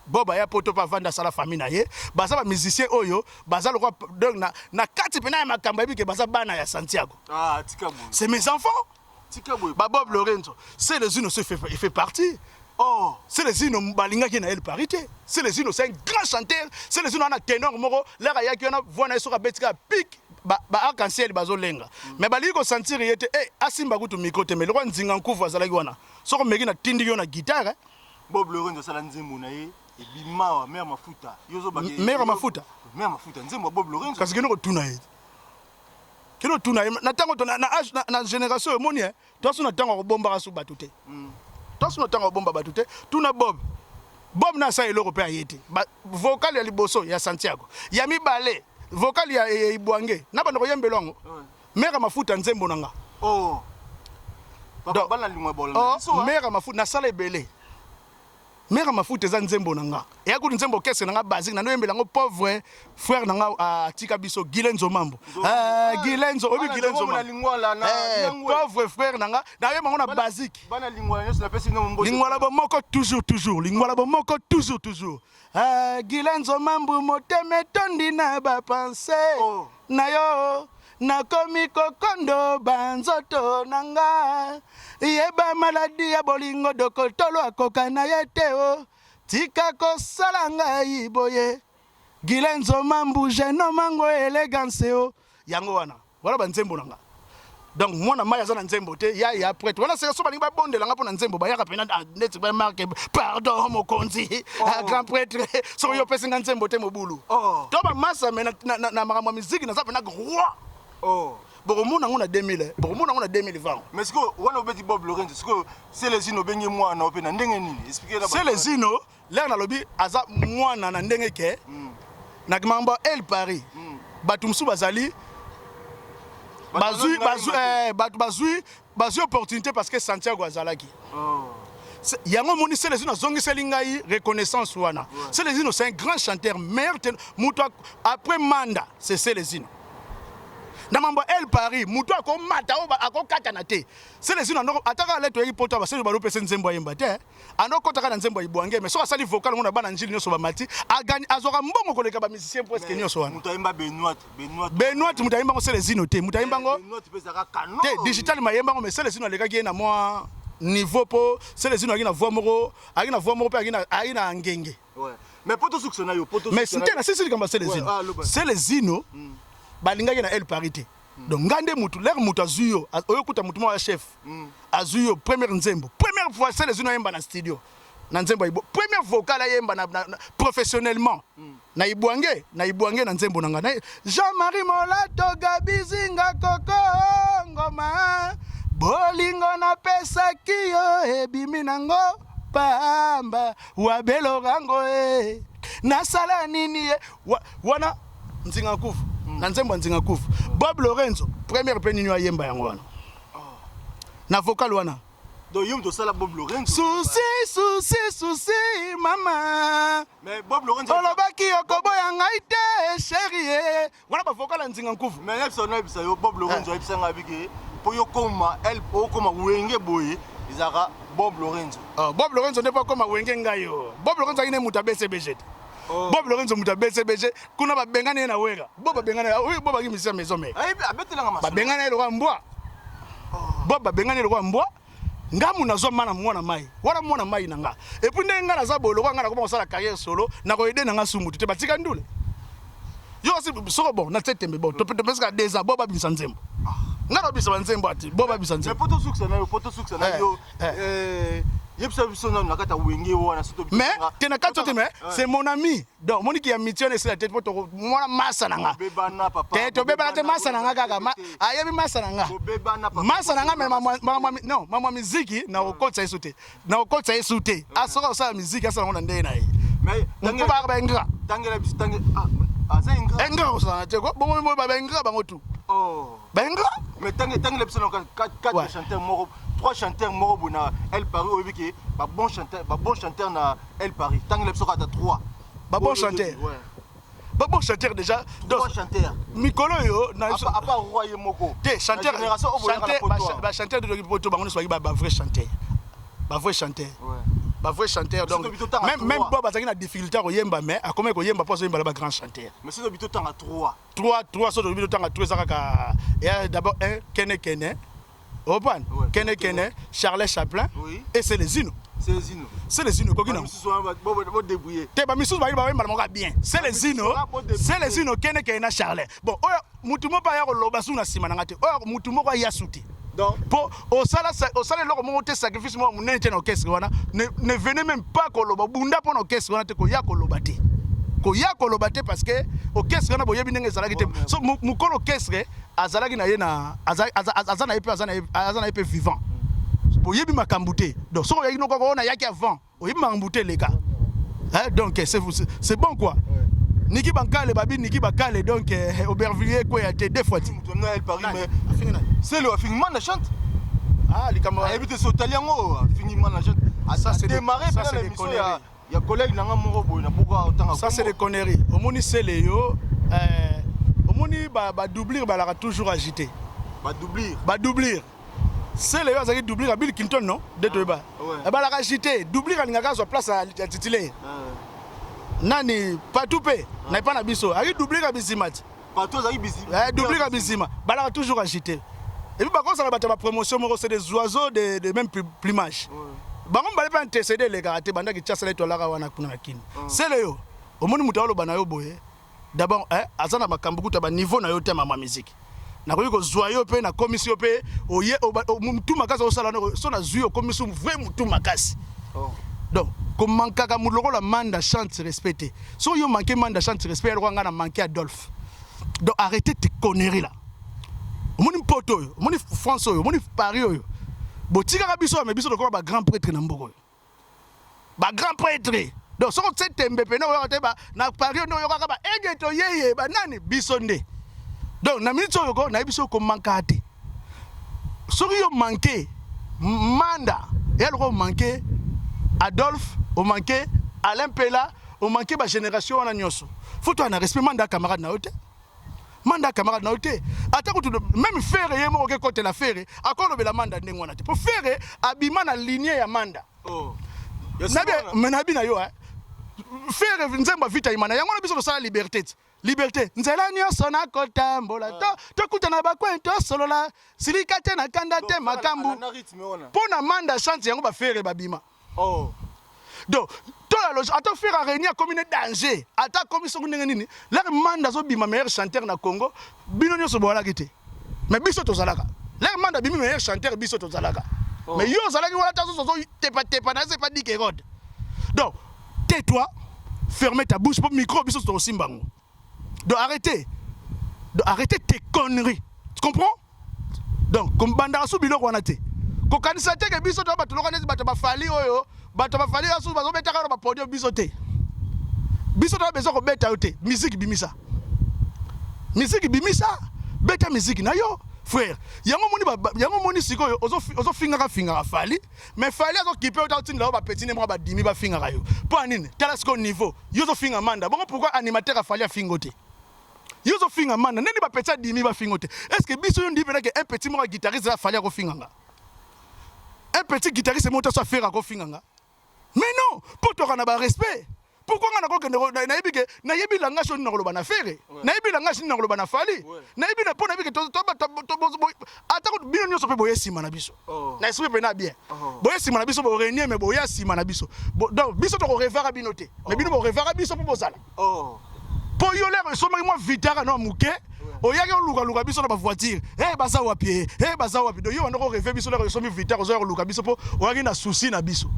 Bob aya poto mpe avanda, asala famille na ye. Baza bamusicien oyo baza lokwa, donc na kati mpena ya makambo, ayebi ke baza bana ya Santiago. Ah, tika boye. C'est mes enfants. Tika boye. Ba Bob Lorenzo, Celezino se fait, il fait partie. Oh. Celezino balingaki na El Paris te. Celezino, c'est un grand chanteur. Celezino ana ténor moko, lera ayaki wana, voix na ye soki abeti kaka pic, ba arc-en-ciel bazolenga. Mais balingi kosentir ye te, asimba kutu micro te, mais lokwa Nzinga Nkufu azalaki wana. Soki omeki na tindiki yo na guitare, eh. Bob Lorenzo asala nzembo na ye ebima wa Mare Mafuta. Yo ozobake Mare Mafuta? Mare Mafuta, nzembo ya Bob Lorenzo. Kasi kende kotuna ye, kende kotuna ye na ntango to na âge na génération oyo omoni, toasu na ntango ya kobombaka su bato te, toasu na ntango ya kobomba bato te. Tuna Bob. Bob na asala eloko mpe aye te. Vocal ya liboso ya Santiago, ya mibale vocal ya Ibwange na bando koyembela yango Mare Mafuta, nzembo na nga. Oh. Papa, bana lingwa bolanda Oh, biso, ah. Mare Mafuta nasala ebele. Mare Mafuta eza nzembo na nga, eya kutu nzembo orchestre na nga basique. Nanoyembela yango pauvre frère na nga atika biso, Gilenzo Mambo. Ah, Gilenzo, oyebi Bana Gilenzo Nzombo na Mambo. Lingwala na Nyangwe. Pauvre frère na nga, nayemba yango na basique. Bana Lingwala nyonso, napesi bino mbote. Lingwala bomoko toujours, toujours, Lingwala bomoko toujours, toujours. Ah, Gilenzo Mambu, motema etondi na bapensées Oh. na yo, nakomi kokondo banzoto na nga. Yeba maladi ya bolingo, dokotolo akoka na ye te. O tika kosala ngai boye, Gilenzo Mambu, jeune mango élégance. O yango wana, wana banzembo na nga. Donc mwana mai aza na nzembo te, ya ya prêtre wana seka so balingi babondela nga mpo na nzembo, bayaka mpena neti bamarke pardon mokonzi. Oh. Grand prêtre, soki yo opesi nga nzembo te, mobulu. Oh. To bamasa me na makambo ya miziki naza mpena roi. Oh. Bokomona yango na 2000, bokomona yango na 2020. Mais sikoyo wana obeti Bob Lorenzo, sikoyo Selezino obengi mwana mpe na ndenge nini? Explique na. Selezino, lere nalobi aza mwana na ndenge ke na makambo ya El Paris, bato mosusu bazali bazwi bazwi bato bazwi opportunité parce que Santiago azalaki. Yango omoni Selezino azongiseli ngai reconnaissance wana. Selezino, c'est un grand chanteur, meilleur moto après Manda, c'est Selezino na mambo ya El Paris. Moto akomata oyo akokatana te, Selezino. Andoko ataka ale toyeki poto, baseli balopesa nzembo ayemba te, andokotaka na nzembo ya Ibwange, mais soki asali vocal ngo na bana Njili nyonso bamati, azwaka mbongo koleka bamusicien presque nyonso wana. Moto ayemba Benoit, Benoit. Benoit, moto ayembango Selezino te, moto ayembango Benoit mpe ezalaka kano. Te, digital mayembango, mais Selezino alekaki ye na mwa niveau, mpo Selezino ayaki na voix moko, ayaki na voix moko mpe ayaki na ngenge. Ouais. Mais po tosukisa na yo, po mais te, nasisi likambo ya Selezino. Ouais, ah, loba. Selezino balingaki na El Paris te. Donc ngai nde mutu, lere mutu azwi yo, oyokuta mutu moko ya chef azwi yo, première nzembo, première fois Selezino ayemba na studio na nzembo ya première vocal ayemba na professionnellement na Ibwange, na Ibwange, na nzembo na ngai na Jean-Marie Molato Gabizinga Koko Ngoma, bolingo napesaki yo ebimi nango pamba wabelorango e nasala nini ye wana Nzinga Nkufu, na nzembo ya Nzinga Nkufu. Bob Lorenzo, première mpe nini ayemba yango wana na vocal wana. Donc yo moto osala Bob Lorenzo? Susi, susi, susi mama. Mais Bob Lorenzo olobaki okoboya ngai te, chérie, wana bavocal ya Nzinga Nkufu. Mais nayebisa yo, Bob Lorenzo ayebisa ngai bike mpo yo koma el okoma Wenge boye, ezalaka Bob Lorenzo. Oh, Bob Lorenzo nde mpo akoma Wenge. Ngai yo, Bob Lorenzo aki ne moto ya BCBG te. Oh. Bob Lorenzo moto ya BCBG kuna, babengani ye na Wera. Bob babengani ye, oyo Bob aki musicien maison mère. Ayebi abetelanga masolo. Babengani ye lokola mbwa. Bob babengani ye lokola mbwa. Ngamu nazwa mana mwana mai wana, mwana mai na nga. Et puis ndenge nga naza boye, lokola nga nakoma kosala carrière solo, nakoyede na nga su mutu te. Batika ndule yo kasi soko bon natie tembe. Bon, topesaka 2 ans, bo babimisa nzembo, nga nabimisa banzembo ati bo babimisa Mais nzembo. Po tosukisa na yo, po tosukisa na yo, yebisa biso nanu na kati ya Wenge wana so. Mais te, na kati te, mais c'est mon ami. Donc moniki ya amitié wana esila te, po mwana masa na nga. Bobebana, papa. Te, tobebana te, masa na nga kaka ayebi masa na nga. Bobebana, papa. Masa na nga, mais non, mamwa miziki na kokotisa yesu te, na kokotisa yesu te. Asoka kosala miziki, asala yango na ndenge na ye. Mais mpo baka baingrat. Tangela biso, tange, ah, aza ingrat? Ingrat kosala te ko bongo mo baingrat bango tu. Oh. Baingrat. Mais tangela biso na quatre chanteurs moko, trois chanteurs moko boye na El Paris, oyebi ke babon chanteur, babon chanteur na El Paris. Tangela biso kaka trois. Babon chanteur? Ouais. Babon chanteur déjà. Trois chanteurs. Mikolo oyo na À part roi ye moko. Te, chanteur Na génération oyo boyaka na chanteur poto awa. Bachanteur de poto, bango nyonso baki bavrai chanteur, bavrai chanteur, bavrai chanteur. Donc Surtout bito tanga même trois. Bob azalaki na difficulté ya koyemba, mais akomaki koyemba mpo azoyemba na bagrand chanteur. Mais soki bito tanga trois. 3, 3, so tolobi totanga 3, eza kaka eya d'abord 1 Kene Kene opan. Kene Kene, Charles Chaplin et Selezino. Selezino. Selezino ekoki nango. Misusu wana bodébrouiller. Te, bamisusu bayeli bayemba na moko ya bien. Selezino, Selezino, Kene Kene na Charles. Bon, oyo mutu moko aya koloba su na nsima na nga te, oyo mutu moko aya su te. Donc mpo osala eloko moko te, sacrifice moko monene te na orchestre wana. Ne venez même pas koloba bunda mpo na orchestre wana te, koya koloba te, koya koloba te, parce que orchestre wana boyebi ndenge ezalaki te. So mokolo orchestre azalaki na ye na aza na ye mpe aza na ye mpe vivant, boyebi makambo te. Donc soki oyaki nokoko oyo nayaki avant, oyebi makambo te, eleka. Hein, donc c'est bon quoi. Niki Bankale, babi Niki Bakale, donc Aubervilliers ekweya te deux fois ti. Moto na El Paris. Nani? Mais Afingi nani? Selo afingi Mana Chante. Ah, likambo ayebi te so otali yango, afingi Mana Chante. Ça, c'est démarré ça, mpena c'est na des émission conneries. ya collègue nanga moko boye na boka otanga. Ça, c'est des conneries. Omoni sele yo, omoni badoublure balaka toujours agité. Badoublure? Badoublure, sele yo azalaki doublure ya Bill Clinton, non nde toyeba. Balaka agité, doublure alingaka azwa place ya titulaire. Nani patu mpe na epa na biso azalaki doublure ya Bizima ti. Bato azalaki bisi. Doublure ya Bizima, balaka toujours agité. Et puis bakozala bato ya bapromotion moko, c'est des oiseaux de même plumage. Bango mibale mpe antécédé elekaka te. Bandaki tiasala etwalaka wana kuna na Kini. Sele yo omoni moto aloba na yo boye d'abord, aza na makambo kuta baniveau na yo te, mama musique. Nakoki kozwa yo mpe nakomisi yo mpe oye mutu makasi osala so nazwi okomisi vrai mutu makasi. Oh. Donc komankaka moto lokola Manda Chante respect te. Soki yo manque Manda Chante respect ya lokola ngai na manque Adolphe. Donc arrêtez tes conneries là. Omoni mpoto oyo, omoni France oyo, omoni Paris oyo. Botikaka biso mais biso tokoma ba grand prêtre na mboka oyo. Ba grand prêtre. Donc soki otie tembe pene oyoka te ba na Paris nde oyokaka ba egeto yeye ba nani biso nde. Donc na minute oyo ko nayebi soki komanka te. Soki yo manque Manda eya lokola omanque Adolphe, omanque Alain Mpela, omanque ba generation wana nyonso. Faut toya na respect Manda camarade na yo te. Manda camarade na yo te. Ata kutu meme Ferre ye moko ke kotela Ferre akolobela Manda ndenge wana te. Po Ferre abima na lignée ya Manda. Oh. Nabi mais nabi na yo hein. Ferre nzembo vita imana yango na biso tosala liberté. Liberte nzela nionso nakotambola to tokutana ba coin tosolola silika te na kanda te makambu po na manda chante yango ba ferre babima oh. Donc to la loge ata ferre a réuni akomi ne danger ata akomi soki ndenge nini lere manda azobima meilleur chanteur na Congo bino nionso boalaki te mais biso tozalaka lere manda abimi meilleur chanteur biso tozalaka oh. Mais yo ozalaki wana ta soso ozotepa tepa na se pa dik Herode. Donc tais-toi, ferme ta bouche po micro biso tokosimba yango. Donc arrêtez. Donc arrêtez tes conneries. Tu comprends? Donc kombandaka su biloko wana te. Kokanisa te ke biso to bato loka neti bato bafali oyo, bato bafali oyo su bazobetaka na ba podium biso te. Biso to besoin kobeta yo te. Musique bimisa. Musique bimisa, beta musique na yo frère. Yango moni ba, yango moni sikoyo ozo ozo fingaka fingaka Fally. Mais Fally azo kipe yo ta otindela yo ba petit ne moko ba dimi ba fingaka yo. Pona nini? Tala sikoyo niveau. Yo ozo finga Manda. Bongo pourquoi animateur ya Fally afingo te? Yo ozo finga Manda. Ndeni ba petit adimi ba fingo te? Est-ce que biso yo ndimi pena ke un petit moko ya guitariste ya Fally ako finga nga? Un petit guitariste moko ta so Ferre ako finga nga? Mais non, po toka na ba respect. Pourquoi nga nakokende nayebi ke nayebi langage oyo nini nakoloba na Ferre, nayebi langage nini nakoloba na Fally, nayebi na po nayebi ke ata kutu bino nyonso pe boye sima na biso. Na esprit pena bien. Boye sima na biso bo renier mais boya sima na biso. Donc biso toko revaka bino te. Mais bino bo revaka biso po bozala. Po yo lero esomaki mwa vitara no muke oyaki oluka luka biso na ba voiture. Eh baza wapi eh eh baza wapi. Donc yo banda ko rever biso lero esomi vitara ozoya koluka biso po oyaki na souci na biso.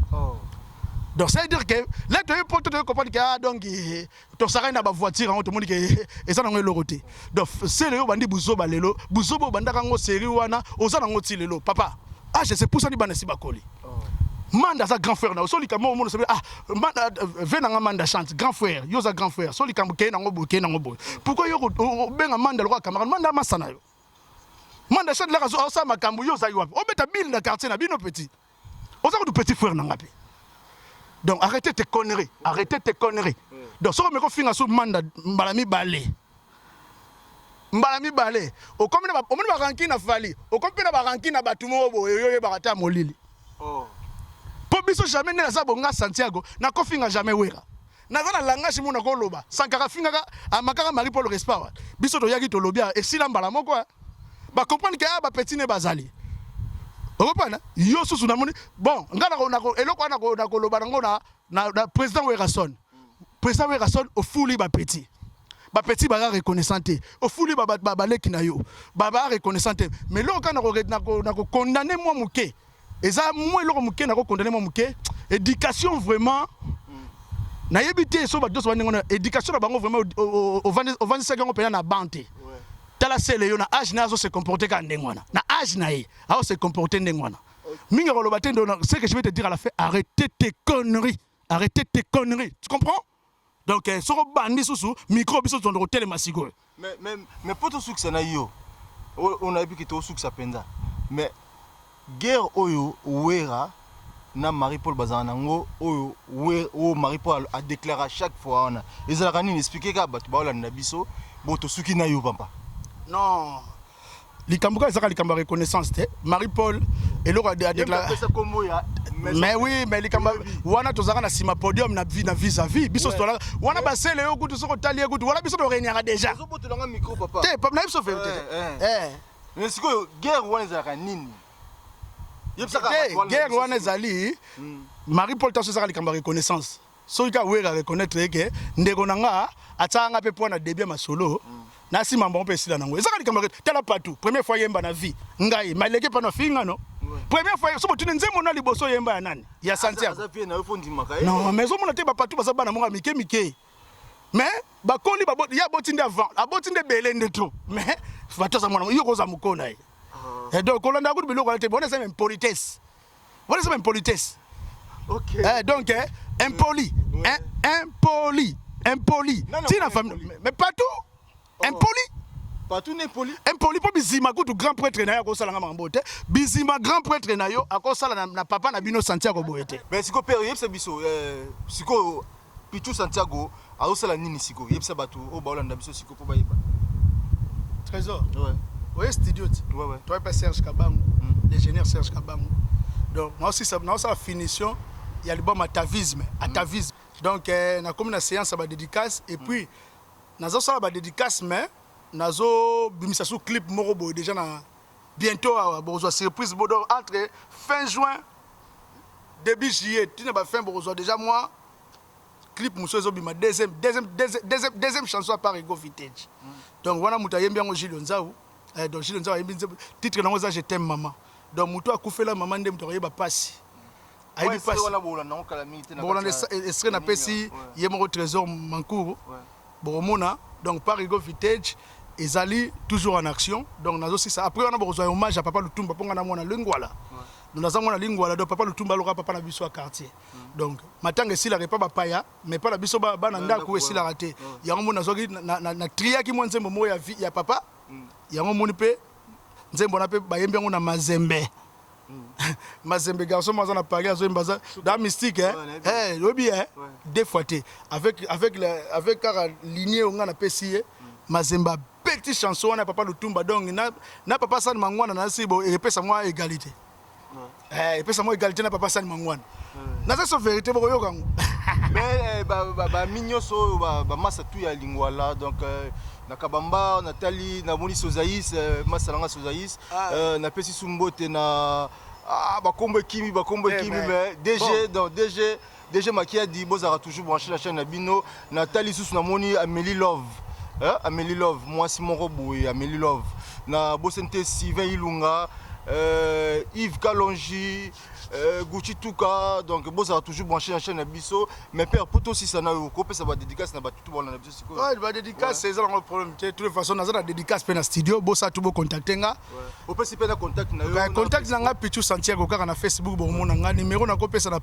Donc ça veut dire que là tu poto tu comprendre que ah donc tosakani na ba voiture yango tomoni ke eza nango eloko te. Donc sele yo bandi buzoba lelo, buzoba obandaka yango série wana oza nango ti lelo papa. Âge se pusani bana si bakoli. Manda aza grand frère na yo so likambo omona sobi ah Manda ve nanga Manda chante grand frère yo oza grand frère so likambo keye nango boye keye nango boye. Pourquoi yo obenga Manda lokola camarade Manda masa na yo. Manda chante laka zo osala makambo yo ozali wapi? Obeta bill na quartier na bino petit. Oza kutu petit frère na nga pe. Donc arrêtez tes conneries, arrêtez tes conneries. Donc soko meko finga su Manda mbala mibale. Mbala mibale. Okomi na ba omoni ba rancune na Fally, okomi pe na ba rancune na batu moko boye yo oyebaka ata molili. Oh. Po biso jamais nde naza bonga Santiago, nako finga jamais Werra. Naza na langage moko nako loba. Sankara afingaka amakaka Marie Paul respect awa. Biso toyaki tolobi awa esila mbala moko hein. Ba comprendre que ah ba petit ne bazali. Okopana yo susu namoni bon nga nako nako eloko wana nako nako loba nango na na, na président Werrason. Président Werrason ofuli ba petit. Ba petit ba reconnaissant te. Ofuli ba ba, ba leki na yo. Ba ba reconnaissant te. Mais eloko kaka nako nako nako condamner mwa moke. Eza mwa eloko moke nako condamner mwa moke. Education vraiment nayebi te so bato nyonso bandenge wana education na bango vraiment ovandisaki yango mpenza na ban te. Tala sele yo na age na azo se comporter kaka ndenge wana na age na ye azo se comporter ndenge wana mingi akoloba te ndo ce que je vais te dire à la fin, arrêtez tes conneries, arrêtez tes conneries, tu comprends? Donc eh, soko bandi susu micro biso tondo kotelema sikoyo. Mais po tosukisa na yo oyo nayebi ke tosukisa mpenza mais guerre oyo Werra na Marie Paul bazala nango oyo oyo Marie Paul a déclare chaque fois wana ezalaka nini? Expliquer kaka bato baolanda biso bo tosuki na yo pampa. Non, likambo kaka ezaka likambo ya reconnaissance te. Marie Paul eloko a déclare mais oui, mais likambo wana tozalaka na nsima podium na vie na vis à vis biso tozalaka wana basele yo kutu soki otali ye kutu wana biso toregnaka déjà ozobotolanga micro papa te na biso vérité te eh. Mais sikoyo guerre wana ezalaka nini? Yebisaka te guerre wana ezali Marie Paul taso ezalaka likambo ya reconnaissance. Soki kaka Werra reconnaître ye ke ndeko na nga atiaka nga pe poids na debut ya masolo. Na nsima bango mpe esila nango. Ezaka likambo ya tala partout. Première fois yemba na vie. Ngai maleke pa na finga no. Première fois so botuni nzembo na liboso yemba ya nani? Ya Santiago. Aza vie na yo fo ndimaka ye. Non, mais ozomona te bapatou baza bana moko ya mike mike. Mais bakoli babo ye aboti nde avant, aboti nde ebele nde trop. Mais bato aza mwana yo koza mokolo na ye. Et donc kolanda kutu biloko wana te, bona eza impolitesse. Wana eza impolitesse. Ok. Eh, donc eh, impoli, Ouais. Impoli, impoli. Non, non, Tina impoli. famille, mais partout impoli. Partout ne poli. Impoli mpo Bizima kutu grand prêtre na yo akosala nga makambo te. Bizima grand prêtre na yo akosala na papa na bino Santiago boye te. Mais siko père yebisa biso siko Pichu Santiago azosala nini siko yebisa bato oyo baolanda biso siko mpo bayeba. Trésor. Ouais. Oye studio ti. Ouais. Toi pas Serge Kabangu, l'ingénieur Serge Kabangu. Donc moi aussi ça naosala finition ya album Atavisme, Atavisme. Donc nakomi na séance ya ba dédicace et puis nazosala ba dédicace mais nazobimisa sous clip moko boye déjà na bientôt awa bokozwa surprise bo donc entre fin juin début juillet tina ba fin bokozwa déjà moi clip mosusu ezobima deuxième chanson à part Ego Vintage. Donc wana moto ayembi yango Gilles Nzau. Donc Gilles Nzau ayembi nzembo titre nango eza Je t'aime maman. Donc moto akufela mama nde moto akoyeba pasi. Ayebi pasi. Wana bolanda yango kala mingi te na Bokolanda kati ya extrait napesi ye moko Trésor Mankuru. Bokomona donc par Ego Vintage ezali toujours en action. Donc nazosisa après wana bokozwa hommage à papa Lutumba mpo nga na mwana Lingwala. Donc naza mwana Lingwala, donc papa Lutumba aloka papa na biso ya quartier. Donc matanga esilaka epa bapaya mais epa na biso bana ndako esilaka te. Yango moni nazwaki na triaki mwa nzembo moko ya vie ya papa. Yango moni mpe nzembo wana mpe bayembi yango na Mazembe. Mazembe garçon moko aza na Paris azoyemba aza dans mystique hein. Ouais, nayebi. Eh, oyebi hein? Ouais. Deux fois te. Avec kaka lignée oyo nga napesi ye Mazembe abeti chanson wana ya papa Lutumba. Donc na papa Sani Mangwana na si bo epesa mwa égalité. Eh, epesa mwa égalité na papa Sani Mangwana. Naza so vérité bokoyoka yango. Mais bami nyonso oyo bamasa tu ya Lingwala donc na Kabamba natali namoni Sozaïs masa nanga Sozaïs napesi su mbote na bakombo ekimi bakombo Eh, ekimi mais mais DG bon. donc DG Makiadi bozalaka toujours branché la chaîne na bino. Natali susu namoni Amélie Love. Hein? Amélie Love mwasi moko boye Amélie Love na bosani te Sylvain Ilunga Yves Kalonji Gucci Tuka donc bozalaka toujours branché na chaîne na biso. Mais père po tosisa na yo kopesa ba dédicace na bato tu balanda na biso sikoyo. Ouais, ba dédicace eza nango problème te. De toute façon naza na dédicace mpe na studio bosa tu bocontacte nga. Ouais. Opesi mpe na contact na yo Ba contact na nga Pichu Santiago kaka na Facebook bomona nga numéro nakopesa na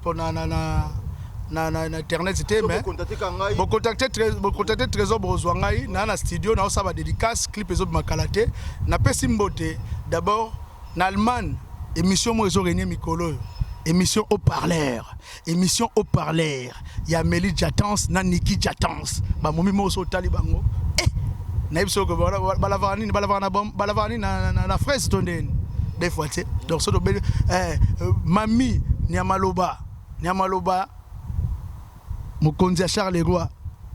internet te mais bocontacte ka ngai. Bocontacte Trésor bokozwa ngai na studio naosala ba dédicace clip ezobima kala te. Napesi mbote d'abord na Allemagne émission moko ezorenie mikolo oyo émission haut-parleur, émission haut-parleur ya Amélie Jatans na Niki Jatans bamomi moko so otali bango eh nayebi soko balavaka nini balavaka na balavaka nini na fraise to ndeni des fois te. Donc so tobeli mami Nyamaloba Nyamaloba mokonzi ya Charleroi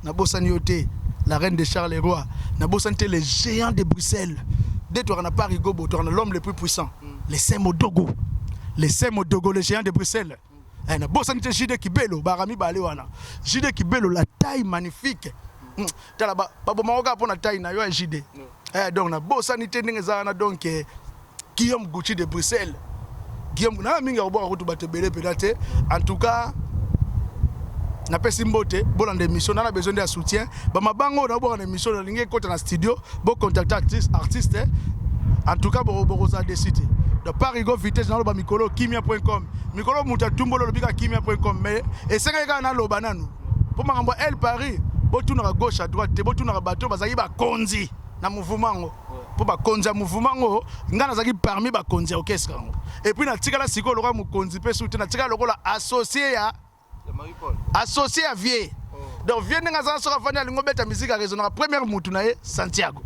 nabosani yo te, la reine de Charleroi nabosani te, les géants de Bruxelles nde toaka na Paris Gobo toaka na l'homme le plus puissant, les Semodogo, les Semodogo, les géants de Bruxelles. Eh, nabosani te JD Kibelo baka mibale wana JD Kibelo la taille magnifique. Tala babomako kaka mpo na taille na yo ya JD. Eh, donc nabosani te ndenge eza wana donc Guillaume Gucci de Bruxelles Guillaume na mingi akobwaka kutu bato ebele mpenza te. En tout cas napesi mbote bolanda émission nana besoin nde ya soutien bamabango oyo naobwaka na émission nalingi ekota na studio bocontacte artiste en tout cas bokozala déçu te. Donc par Rigo Vitesse naloba mikolo kimia.com mikolo moto atumboli olobi kaka kimia.com mais esengaki kaka naloba nanu mpo makambo ya El Paris botunaka gauche à droite te botunaka bato oyo bazalaki bakonzi na mouvement yango mpo bakonzi ya mouvement yango ngai nazalaki parmi bakonzi ya orchestre yango et puis natikala sikoyo lokola mokonzi mpe su te natikala lokola associé ya Ya Marie Paul. Associé ya vieux. Donc vieux ndenge aza soki afandi alingi obeta musique araisonnaka première mutu na ye Santiago.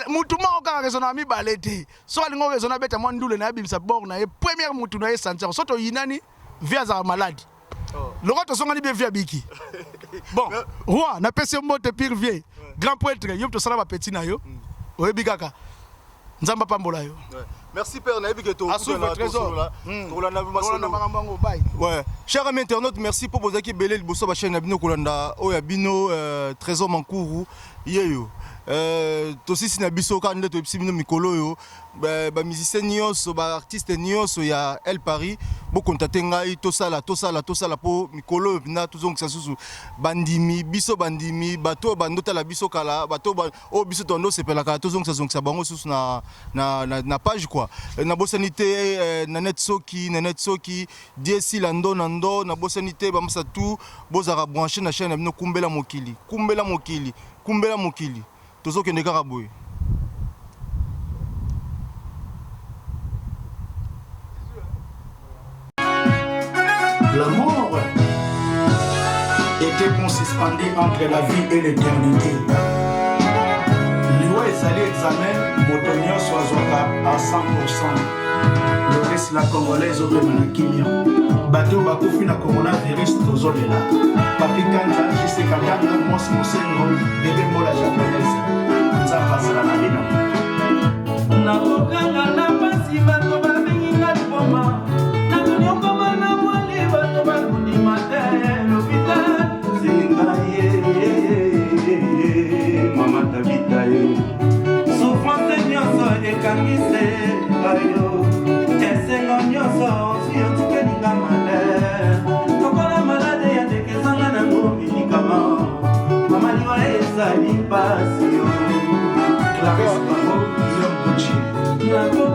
Mutu moko kaka raisonnaka mibale te soki alingi oraisonne abeta mwa ndule na ye abimisa bord na ye première mutu na ye Santiago. So toyinani vieux azalaka malade. Lokola tozongani bien vieux abiki bon roi napesi yo mbote pire vieux grand prêtre yo tosala bapeti na yo oyebi kaka Nzambe apambola yo. Ouais. Merci père, nayebi ke À suivre, Trésor. Tokolanda Tolanda makambo yango, bye. Ouais. Chers amis internautes, merci pour bozaki ebele liboso ba chaîne na bino kolanda oyo ya bino Trésor Mankuru yeyo. Tosisi na biso kaka nde toyebisi bino mikolo oyo ba musiciens nyonso, ba artistes nyonso ya El Paris bokontate ngai, tosala tosala tosala po mikolo oyo mpenza tozongisa susu bandimi biso, bandimi bato oyo bandotala biso kala, bato oyo biso tondosepelaka, tozongisa zongisa bango susu na page quoi. Nabosani te Nanette Soki, Nanette Soki Diesila ndo na ndo, nabosani te bamasa tu bozalaka branché na chaîne na bino Kumbela Mokili, Kumbela Mokili, Kumbela Mokili. Tozokende kaka boye. La mort était pont suspendu entre la vie et l'éternité. Liwa ezali examen moto nyonso azwaka à 100%. Loresi la congolaise obema na kimia. Bato oyo bakufi na coronavirus tozolela. Papi Kanza, Jise Katanga, Mwasi Mosengo, Bebe Mbola Japonaise. Nzambe azala na bino. Nakokanga na pasi, bato babengi nga liboma, nakonyokoma na mwali, bato bakondima te, l'hôpital Senga ye mama Tabita ye, souffrance nyonso ekangise ngai yo, esengo nyonso ozwi otikelinga malheur, lokola malade ya ndeke ezanga nango médicament. Mama, liwa ezali mpasi yo. Clarisse Bango, Guillaume Gauthier.